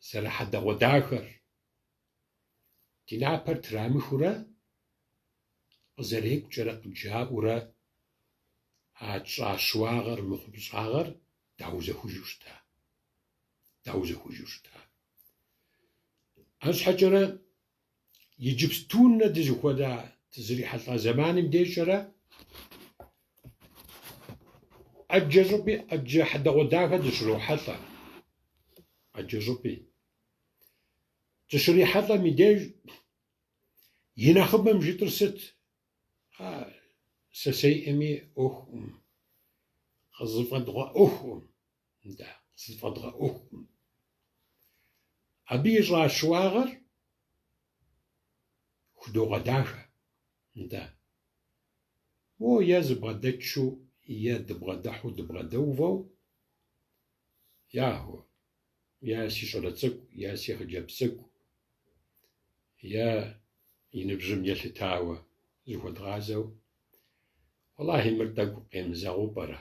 зэрыхьэдэгъуэдахэр, ди напэр трамыхыурэ, къызэрекӏукӏэрэ къыджаӏэурэ а тщӏа щыуагъэр, мыхъумыщӏагъэр даузэхужу щыта. Даузэхужу щыта. Арщхьэкӏэрэ иджыпстунэ дызыхуэда, дызрихьэлӏа зэманым дежкӏэрэ ӏэджэ щӏыпӏи, ӏэджэ хьэдэгъуэдахэ дыщрохьэлӏэ. ӏэджэ щӏыпӏи. Дыщрихьэлӏэм и деж и нэхъыбэм жытӏэр сыт? Сысейӏыми ӏуэхукъым, къызыфӏэдгъэӏуэхукъым, нтӏэ, къызыфӏэдгъэӏуэхукъым. Абы ищӏа щыуагъэр худогъэдахэ, нтӏэ. Мо е зыбгъэдэтшу, е дыбгъэдыхьэу дыбгъэдэувэу, яху, е си щӏалэ цӏыкӏу, е си хъыджэбз цӏыкӏу, е и ныбжьым елъытауэ зыхуэдгъазэу, уэлахьи, мыр тӏэкӏу къемызэгъыу пӏэрэ?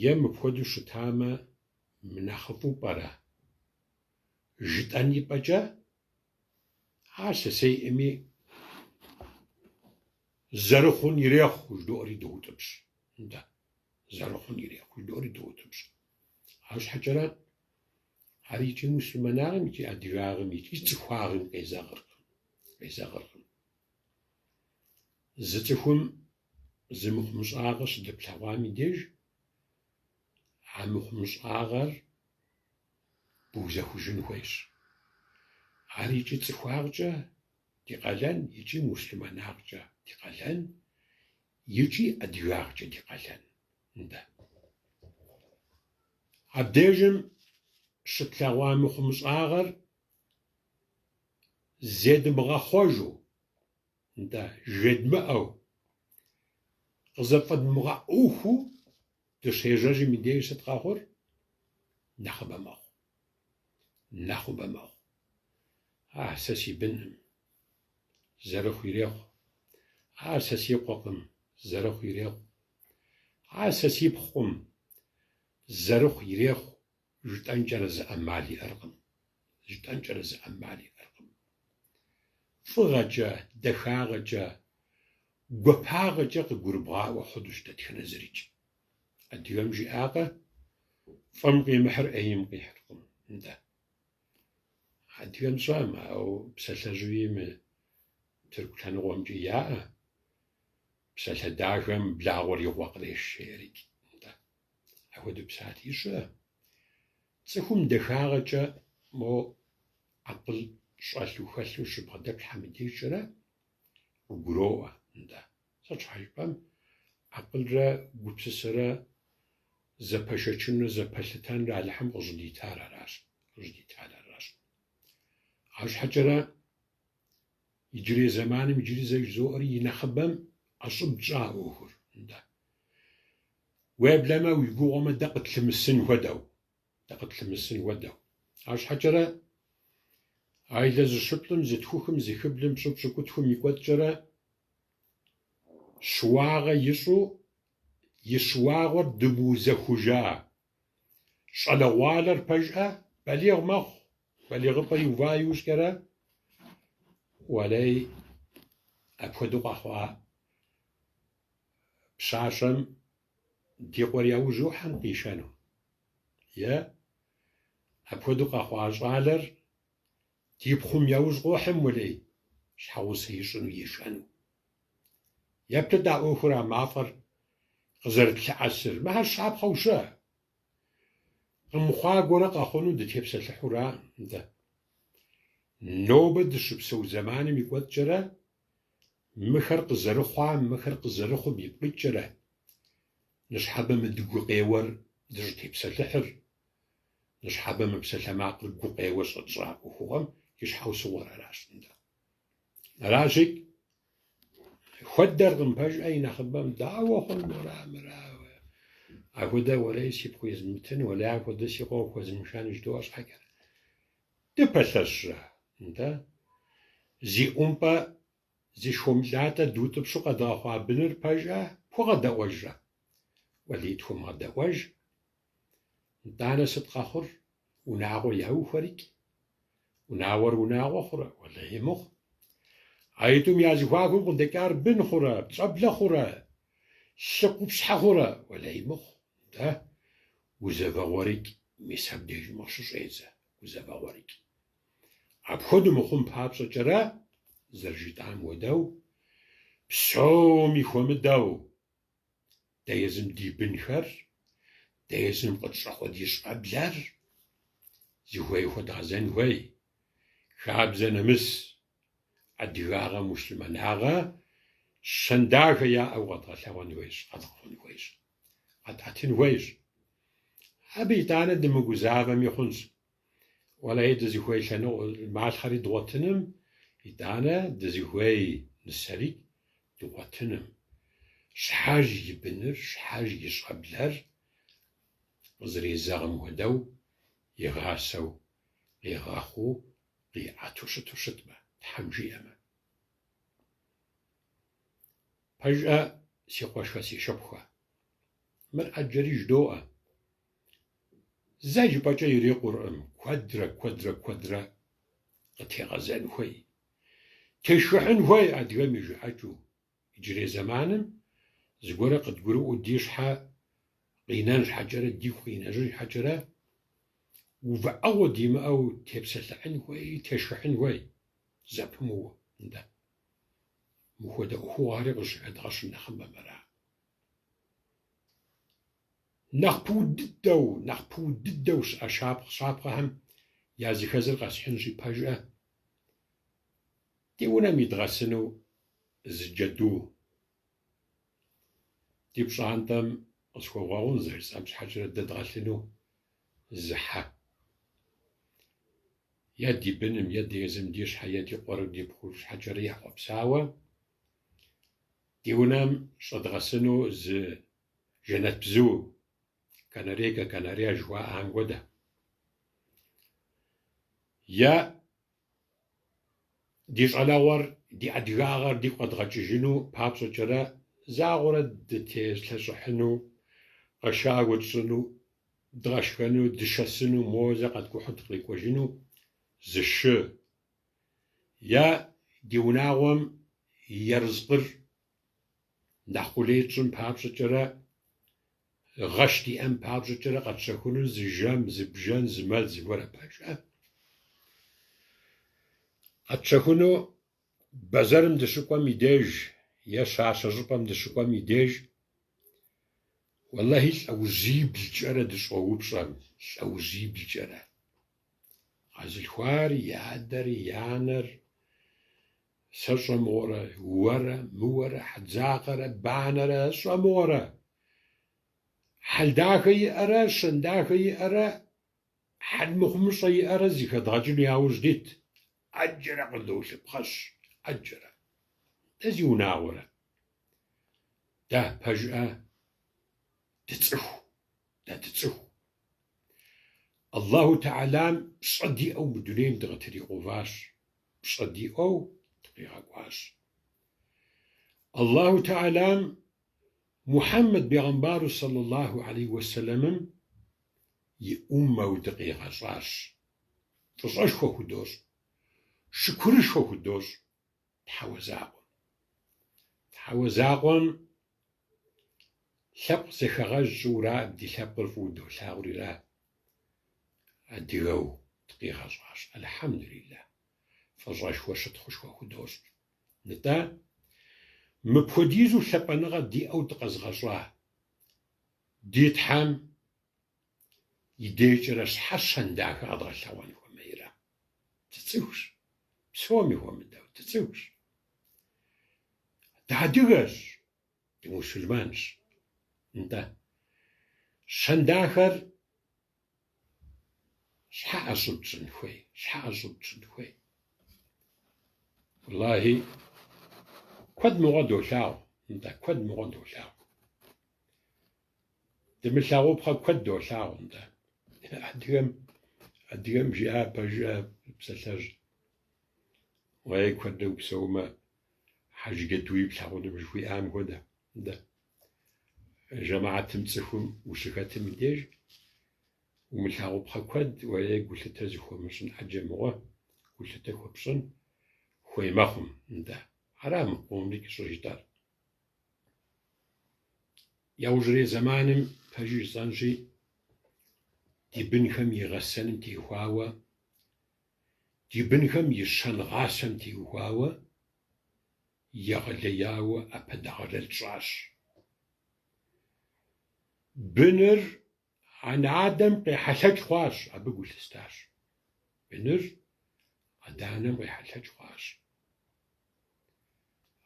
Е мыпхуэдэу щытамэ, мынэхъыфӏу пӏэрэ? Жытӏэн ипӏэкӏэ, ар сысейӏыми зэрыхъун ирехъу жыдоӏэри доутӏыпщ. Нтӏэ, зэрыхъун ирехъу жыдоӏэри доутӏыпщ. Арщхьэкӏэрэ ар икӏи муслъымэнагъым, икӏи адыгагъым, икӏи цӏыхуагъым къезэгъыркъым, къезэгъыркъым. Зы цӏыхум зы мыхъумыщӏагъэ щыдэплъэгъуам и деж, а мыхъумыщӏагъэр быузэхужын хуейщ. Ар икӏи цӏыхуагъкӏэ ди къалэн, икӏи муслъымэнагъкӏэ ди къалэн, икӏи адыгагъкӏэ ди къалэн. Нтӏэ. Абдежым щытлъэгъуа мыхъумыщӏагъэр зедмыгъэхъуэжу, нтӏэ, жедмыӏэу, къызэфӏэдмыгъэӏуэхуу дыщежьэжым и деж сыт къэхъур? Нэхъыбэ мэхъу. Нэхъыбэ мэхъу. Ар сэ си бынкъым, зэрыхъу ирехъу. Ар сэ си къуэкъым, зэрыхъу ирехъу. Ар сэ си пхъукъым, зэрыхъу ирехъу, жытӏэнкӏэрэ зы ӏэмал иӏэркъым. Жытӏэнкӏэрэ зы ӏэмал иӏэркъым. Фӏыгъэкӏэ, дахагъэкӏэ, гуапагъэкӏэ къыгурыбгъаӏуэ хъунущ дэтхэнэ зырикӏ. Адыгэм жиӏакъэ, фӏым къимыхьыр ӏейм къихьыркъым. Нтӏэ. Адыгэм сщӏэм, ауэ псалъэжьуи мы тырку лъэныкъуэмкӏи яӏэ. Псалъэ дахэм благъуэр и гъуэ къреш, жеӏэрикӏ. Нтӏэ. Апхуэдэу псалъи щыӏэ. Цӏыхум дахагъэкӏэ мо акъыл щӏэлъу хэлъу щыбгъэдэплъхьэм и дежкӏэрэ къыгуроӏуэ. Нтӏэ. Сыт щхьэ жыпӏэм, акъылрэ гупсысэрэ зэпэшэчынрэ зэпэлъытэнрэ Алыхьым къыщӏыдитар аращ, къыщӏыдитар аращ. Арщхьэкӏэрэ иджырей зэманым иджыри зэ жызоӏэри и нэхъыбэм ӏэщӏыб тщӏа ӏуэхур. Нтӏэ. Уеблэмэ уи гугъуэмэ дэ къытлъымысын хуэдэу, дэ къытлъымысын хуэдэу. Арщхьэкӏэрэ а илъэс зыщыплӏым, зытхухым, зыхыблым, пщӏы пщыкӏутхум и кӏуэцӏкӏэрэ щыуагъэ ищӏу и щыуагъэр дымыузэхужа щӏалэгъуалэр пэжӏэ балигъ мэхъу, балигъыпӏэ иува иужькӏэрэ, уэлей, апхуэдэу къэхъуа пщащэм ди къуэр яужь йохьэм къишэну. Е апхуэдэу къэхъуа щӏалэр ди пхъум яужь къохьэм, уэлей, щхьэгъусэ ищӏыну ишэну. Еплъыт а ӏуэхур, а мафӏэр къызэрытлъэӏэсыр. Мыхэр щапхъэу щыӏэ. Къэмыхъуа гуэрэ къэхъуну дытепсэлъыхьура, нтӏэ. Нобэ дыщыпсэу зэманым и кӏуэцӏкӏэрэ мыхэр къызэрыхъуам, мыхэр къызэрыхъум ипкъ иткӏэрэ ныщхьэбэ мы ди гукъеуэр дыщӏытепсэлъыхьыр, ныщхьэбэ мы псалъэмакъыр гукъеуэ щӏэтщӏа ӏуэхугъуэм и щхьэусыгъуэр аращ, нтӏэ. Аращи, хуэдэркъым пэжӏэ и нэхъыбэм, дауэ хъун мора, мыра? Ахуэдэ уэлей си пхъу езмытын, уэлей ахуэдэ си къуэ хуэзмышэн жыдоӏэ щхьэкӏэ. Дыпэлъэщрэ? Нтӏэ. Зи ӏумпӏэ, зи шхуэмылатӏэ дутӏыпщу къэдгъэхъуа быныр пэжӏэ пхуэгъэдэӏуэжрэ? Уэлей тхуэмыгъэдэӏуэж. Нтӏанэ сыт къэхъур? Унагъуэ яухуэрикӏ. Унагъуэр унагъуэ хъурэ? Уэлэхьи мыхъу. Аитӏум я зэхуакум къыдэкӏар бын хъурэ, щӏэблэ хъурэ, лъы къупщхьэ хъурэ? Уэлэхьи мыхъу. Нтӏэ, гузэвэгъуэрикӏ мис абдежым къыщыщӏедзэ, гузэвэгъуэрикӏ. Апхуэдэу мыхъун папщӏэкӏэрэ, зэрыжытӏам хуэдэу, псоми хуэмыдэу, Дэ езым ди бынхэр, дэ езым къытщӏэхъуэ ди щӏэблэр зыхуей хуэдгъэзэн хуей. Хабзэ нэмыс, адыгагъэ муслъымэнагъэ. Щэн дахэ яӏэу къэдгъэлъэгъуэн хуейщ, къэдгъэхъун хуейщ, къэтӏэтын хуейщ. Абы итӏанэ дымыгузавэми хъунщ. Уэлэхьи, дызыхуей лъэныкъуэ малъхъэри дгъуэтыным, итӏанэ дызыхуей нысэри дгъуэтыным. Щхьэж и быныр, щхьэж и щӏэблэр къызэрезэгъым хуэдэу игъасэу, къигъэхъуу, къиӏэту щыту щытмэ, Тхьэм жиӏэмэ. Пэжӏэ, си къуэшхэ, си шыпхъухэ, мыр ӏэджэри жыдоӏэ. Зэ жыпӏэкӏэ ирикъуркъым, куэдрэ, куэдрэ, куэдрэ къытегъэзэн хуей. Тешхыхьын хуей адыгэм и жыӏэкӏэу. Иджырей зэманым зыгуэрэ къыдгурыӏуэу ди щхьэ къинэн щхьэкӏэрэ, дигу къинэжын щхьэкӏэрэ, увыӏэгъуэ димыӏэу тепсэлъыхьын хуей, тешхыхьын хуей зэпымыууэ. Нтӏэ, мыхуэдэ ӏуэхугъуэхэри къыщыхэдгъэщыр нэхъыбэм ара? Нэхъ пуд дыдэу, нэхъ пуд дыдэу щыӏэ щапхъэхэм языхэзыр къэсхьынщи, пэжӏэ, ди унэм идгъэсыну зы джэду ди пщӏантӏэм къысхуэгъуэгъун зэрыжысӏэм щхьэкӏэрэ дэдгъэлъыну зы хьэ. Е ди быным, е ди езым ди щхьэ, е ди къуэр, ди пхъур щхьэкӏэрэ ехъуэпсауэ ди унэм щӏэдгъэсыну зы жэнэтбзу, канарейкэ, канаря жыхуаӏэхэм хуэдэ. Е ди щӏалэгъуэр, ди адыгагъэр дигу къэдгъэкӏыжыну папщӏэкӏэрэ загъуэрэ дытелъэщӏыхьыну, къэшагуэ тщӏыну, дгъэшхэну, дышэсыну, моуэ зэ къэткӏухьу дыкърикӏуэжыну зы шы. Е ди унагъуэм и ерыскъыр нэхъ къулей тщӏын папщӏэкӏэрэ, гъэш диӏэн папщӏэкӏэрэ къэтщэхуну зы жэм, зы бжэн, зы мэл зыгуэрэ пэжӏэ. Къэтщэхуну бэзэрым дыщыкӏуэм и деж е щащэ щӏыпӏэм дыщыкӏуэм и деж, уэлэхьи, лӏэужьиблкӏэрэ дыщӏоупщӏэм, лӏэужьиблкӏэрэ. Къэзылъхуар и адэр, и анэр, Сэ сщӏэ мыгъуэрэ, уэрэ, мыуэрэ, хьэдзакъэрэ, банэрэ сщӏэ мыгъуэрэ. Хьэл дахэ иӏэрэ, щэн дахэ иӏэрэ, хьэл мыхъумыщӏэ иӏэрэ зыхэдгъэкӏыну яужь дит. ӏэджэрэ къыдолъыпхъэщ, ӏэджэрэ. Дэ зиунагъуэрэ. Дэ пэжӏэ дыцӏыху, дэ дыцӏыху. Аллаху Тэхьэлам пщӏэ диӏэу мы дунейм дыкъытригъэуващ. Пщӏэ диӏэу дыкъигъэкӏуащ. Аллаху Тэхьэлам Мухьэммэд бегъымбару сэллаллаху алейхи уэсэлэмым и ӏуммэу дыкъигъэщӏащ. Фӏыщӏэшхуэ худощӏ, шыкурышхуэ худощӏ Тхьэуэ закъуэм. Тхьэуэ закъуэм лъэпкъ зэхэгъэж тщӏыура, ди лъэпкъыр фӏыуэ долъагъурира, адыгэу дыкъигъэщӏащ. Алхьэмдулиллах. Фӏыщӏэшхуэ, щытхъушхуэ худощӏ. Нтӏэ, мыпхуэдизу лъапӏэныгъэ диӏэу дыкъэзыгъэщӏа ди Тхьэм и дежкӏэрэ щхьэ щэн дахэ къэдгъэлъэгъуэн хуэмейрэ? Дыцӏыхущ, псоми хуэмыдэу, дыцӏыхущ. Дыадыгэщ, дымусульманщ. Нтӏэ, щэн дахэр Щхьэ ӏэщӏыб тщӏын хуей? Щхьэ ӏэщӏыб тщӏын хуей? Уэллахи, куэд мыгъуэ долъагъу, нтӏэ, куэд мыгъуэ долъагъу. Дымылъагъупхъэ куэд долъагъу, нтӏэ. Адыгэм, адыгэм жиӏа пэжӏэ псалъэжь. Уей, куэдрэ упсэумэ, хьэжы-джэдуи плъагъуным жыхуиӏам хуэдэ, нтӏэ. Жэмыхьэтым цӏыхум ущыхэтым и деж умылъагъупхъэ куэд, уей, гулъытэ зыхуэмыщӏын ӏэджэ мыгъуэ, гулъытэ хуэпщӏын хуей мэхъум, нтӏэ. Ара мы къомри щӏыжытӏэр. Яужьрей зэманым, пэжыр жысӏэнщи, ди бынхэм и гъэсэным теухуауэ, ди бынхэм и щэнгъасэм теухуауэ егъэлеяуэ ӏэпэдэгъэлэл тщӏащ. Быныр анэ-адэм къехьэлъэкӏ хъуащ, абы гу лъыстащ. Быныр адэ-анэм къехьэлъэкӏ хъуащ.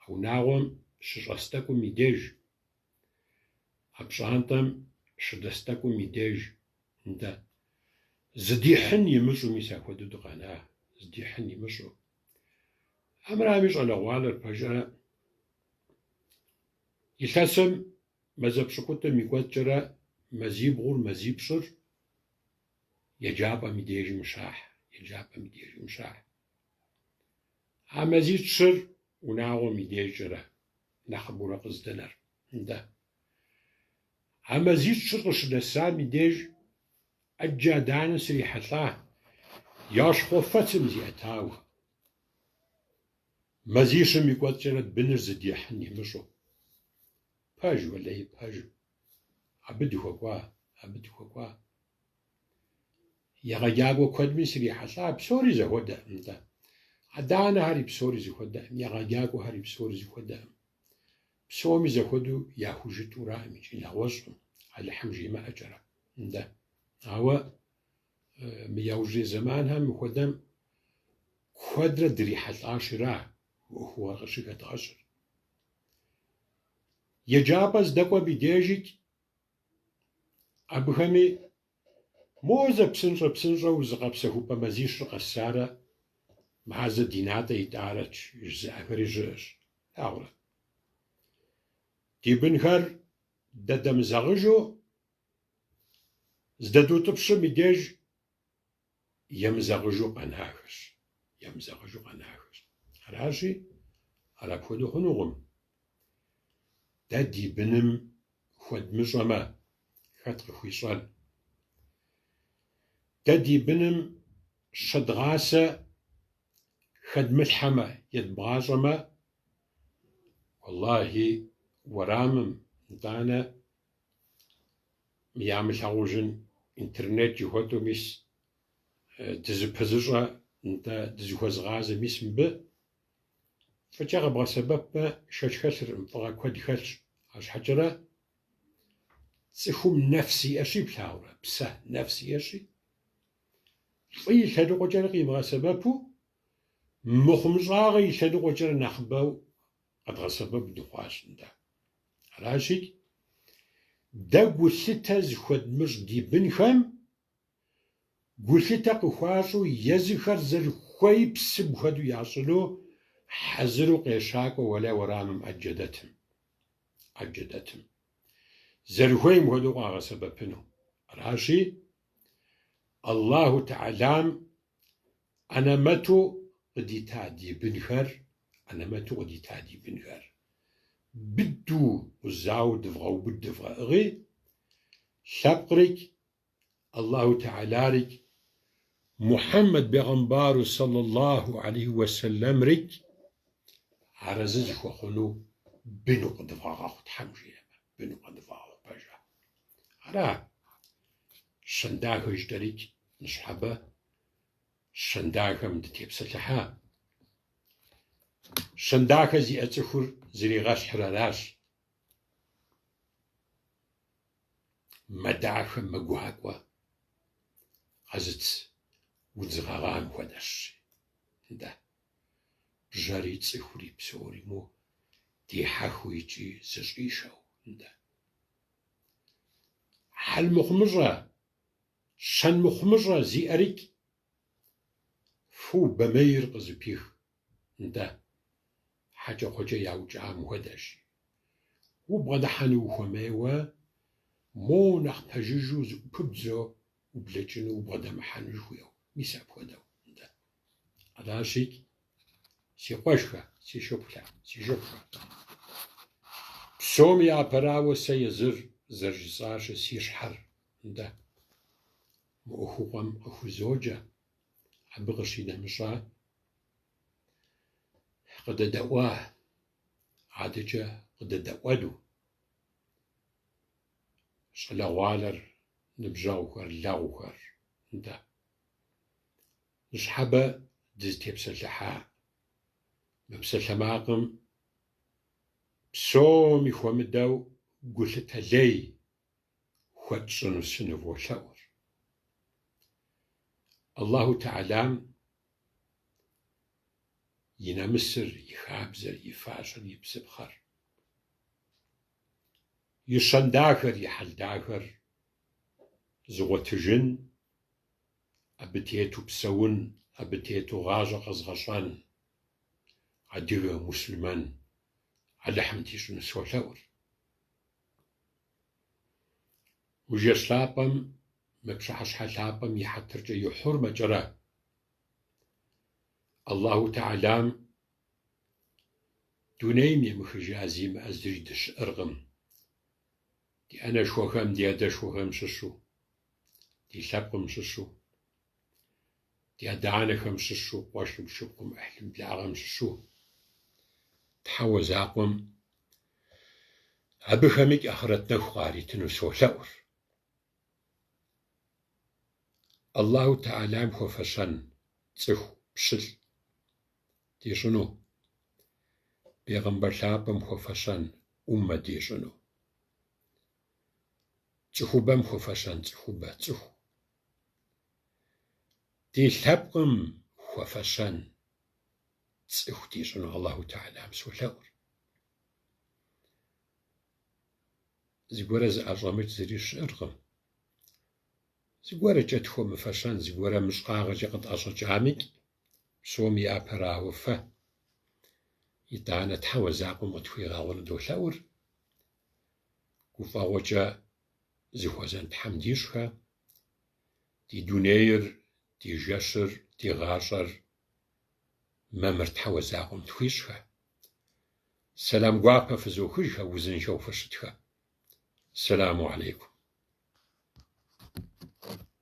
А унагъуэм. щыщӏэс тӏэкӏум и деж, а пщӏантӏэм щыдэс тӏэкӏум и деж, нтӏэ, зыдихьын имыщӏу мис апхуэдэу дыкъэна, зыдихьын имыщӏу. Амырами щӏалэгъуалэр пэжрэ илъэсым мазэ пщыкӏутӏым и кӏуэцӏкӏэрэ мазибгъур, мазипщӏыр еджапӏэм и дежым щахь, еджапӏэм и дежым щахь. А мазитӏ-щыр унагъуэм и дежкӏэрэ нэхъыбэурэ къыздэнэр. Нтӏэ. А мазитӏ-щыр къыщынэсам и деж ӏэджэ адэ-анэ срихьэлӏа, я щхъуэфэцым зиӏэтауэ. Мазищым и кӏуэцӏкӏэрэ быныр зыдихьын имыщӏэу. Пэж, уэлэхьи, пэж. Абы дыхуэкӏуа, абы дыхуэкӏуа. Егъэджакӏуэ куэдми срихьэлӏа, псори зэхуэдэкъым, нтӏэ. Адэ-анэхэри псори зэхуэдэкъым, егъэджакӏуэхэри псори зэхуэдэкъым. Псоми зэхуэдэу яхужытӏураӏым икӏи нэгъуэщӏкъым, Алыхьым жимыӏэкӏэрэ, нтӏэ. Ауэ мы яужьрей зэманхэм мыхуэдэм куэдрэ дрихьэлӏащира мы ӏуэхугъуэр къыщыхэдгъэщыр. Еджапӏэ здэкӏуэм и дежикӏ Абыхэми мо зэ псынщӏэ-псынщӏэу зыгъэпсэхупӏэ мазищыр къэсарэ мазэ ди натӏэ итӏарэт жызыӏэхэри щыӏэщ. Плъагъурэ? Ди бынхэр дэ дэмызэгъыжу здэдутӏыпщым и деж емызэгъыжу къэнахэщ, емызэгъыжу къэнахэщ. Аращи, ар апхуэдэу хъунукъым. Дэ ди быным хуэдмыщӏэмэ, хэт къыхуищӏэн? Дэ ди быным щэдгъасэ хэдмылъхьэмэ, едмыгъащӏэмэ, уэллахи, уэрамым, нтӏанэ ямылъагъужын интернет жыхуэтӏэу мис дызыпызыщӏэ, нтӏэ, дызыхуэзыгъазэ мис мыбы фӏыкӏэ къэбгъэсэбэпмэ, шэч хэлъыркъым, фӏыгъэ куэд хэлъщ. Арщхьэкӏэрэ цӏыхум нэфс иӏэщи, плъагъурэ, псэ нэфс иӏэщи, фӏы и лъэныкъуэкӏэрэ къимыгъэсэбэпу, мыхъумыщӏагъэ и лъэныкъуэкӏэрэ нэхъыбэу къэдгъэсэбэп дыхъуащ, нтӏэ. Аращи, дэ гулъытэ зыхуэдмыщӏ ди бынхэм гулъытэ къыхуащӏу езыхэр зэрыхуеипсым хуэдэу ящӏыну хьэзыру къещакӏуэ уэлэ уэрамым ӏэджэ дэтым. ӏэджэ дэтым. Зэрыхуейм хуэдэу къагъэсэбэпыну. Аращи, Аллаху Тэхьэлам Анэмэту къыдита ди бынхэр, анэмэту къыдита ди бынхэр быдэу къузауэ дывгъэубыд дывгъэӏыгъи, лъэпкърикӏ, Аллаху Тэхьэларикӏ, Мухьэммэд бегъымбару сэллаллаху алейхи уэсэлэмрикӏ арэзы зыхуэхъуну быну къыдывгъэгъэхъу, Тхьэм жиӏэмэ, быну къыдывгъэгъэхъу пэжа. Ара, щэн дахэ жытӏэрикӏ ныщхьэбэ щэн дахэм дытепсэлъыхьа. Щэн дахэ зиӏэ цӏыхур зригъэщхьыр аращ. Мэ дахэ, мэ гуакӏуэ къэзыт удз гъэгъам хуэдэщ. Нтӏэ, бжьэри цӏыхури псори мо дихьэхыу икӏи зыщӏишэу. Нтӏэ. Хьэл мыхъумыщӏэ, щэн мыхъумыщӏэ зиӏэрикӏ фо бэмейр къызыпих, нтӏэ, хьэкӏэкхъуэкӏэ яукӏам хуэдэщ. Убгъэдыхьэну ухуэмейуэ, мо нэхъ пэжыжьэу зыӏупыбдзэу ублэкӏыну убгъэдэмыхьэну жыхуиӏэу, мис апхуэдэу, нтӏэ. Аращи, си къуэшхэ, си шыпхъухэ, си шыпхъухэ. Псом япэрауэ сэ езыр зэрыжысӏащи, си щхьэр, нтӏэ, мы ӏуэхугъуэм къыхузоджэ, абы къыщинэмыщӏа, къыдэдэӏуа, адэкӏэ къыдэдэӏуэну щӏалэгъуалэр, ныбжьэгъухэр, лэгъухэр, нтӏэ. Ныщхьэбэ дызытепсэлъыхьа мы псалъэмакъым псоми хуэмыдэу гулъытэ лей хуэтщӏыну сыныволъэӏур. Аллаху Тэхьэлам и нэмысыр, и хабзэр, и фащэр, и бзыпхъэр. И щэн дахэр, и хьэл дахэр зыгъуэтыжын, абы тету псэун, абы тету гъащӏэ къэзгъэщӏэн адыгэ, муслъымэн Алыхьым дищӏыну солъэӏур. Мы жэщ лъапӏэм, мы пщыхьэщхьэ лъапӏэм и хьэтыркӏэ и хьурмэкӏэрэ Аллаху Тэхьэлам дунейм емыхыжа зимыӏэ зыри дыщыӏэркъым. Ди анэшхуэхэм, ди адэшхуэхэм щыщу, ди лъэпкъым щыщу, ди адэ-анэхэм щыщу, къуэшым, шыпхъум, ӏыхьлым, благъэм щыщу Тхьэуэ закъуэм абыхэмикӏ ахърэт нэху къаритыну солъэӏур. Аллаху Тэхьэлам хуэфэщэн цӏыху пщылӏ дищӏыну, Бегъымбар лъапӏэм хуэфэщэн ӏуммэ дищӏыну, цӏыхубэм хуэфэщэн цӏыхубэ цӏыху, ди лъэпкъым хуэфэщэн цӏыху дищӏыну Аллаху Тэхьэлам солъэӏур. Зыгуэрэ зыӏэщӏэмыкӏ зыри щыӏэркъым. Зыгуэрэкӏэ тхуэмыфэщэн, зыгуэрэ мыщӏагъэкӏэ къытӏэщӏэкӏамикӏ, псом япэрауэ фэ. Итӏанэ Тхьэуэ закъуэм къытхуигъэгъуну долъэӏур. Гуфӏэгъуэкӏэ зыхуэзэн Тхьэм дищӏхэ, ди дунейр, ди жэщыр, ди гъащӏэр мамыр Тхьэуэ закъуэм тхуищӏхэ. Сэлам гуапэ фызохыжхэ, узыншэу фыщытхэ. Сэламу алейкум.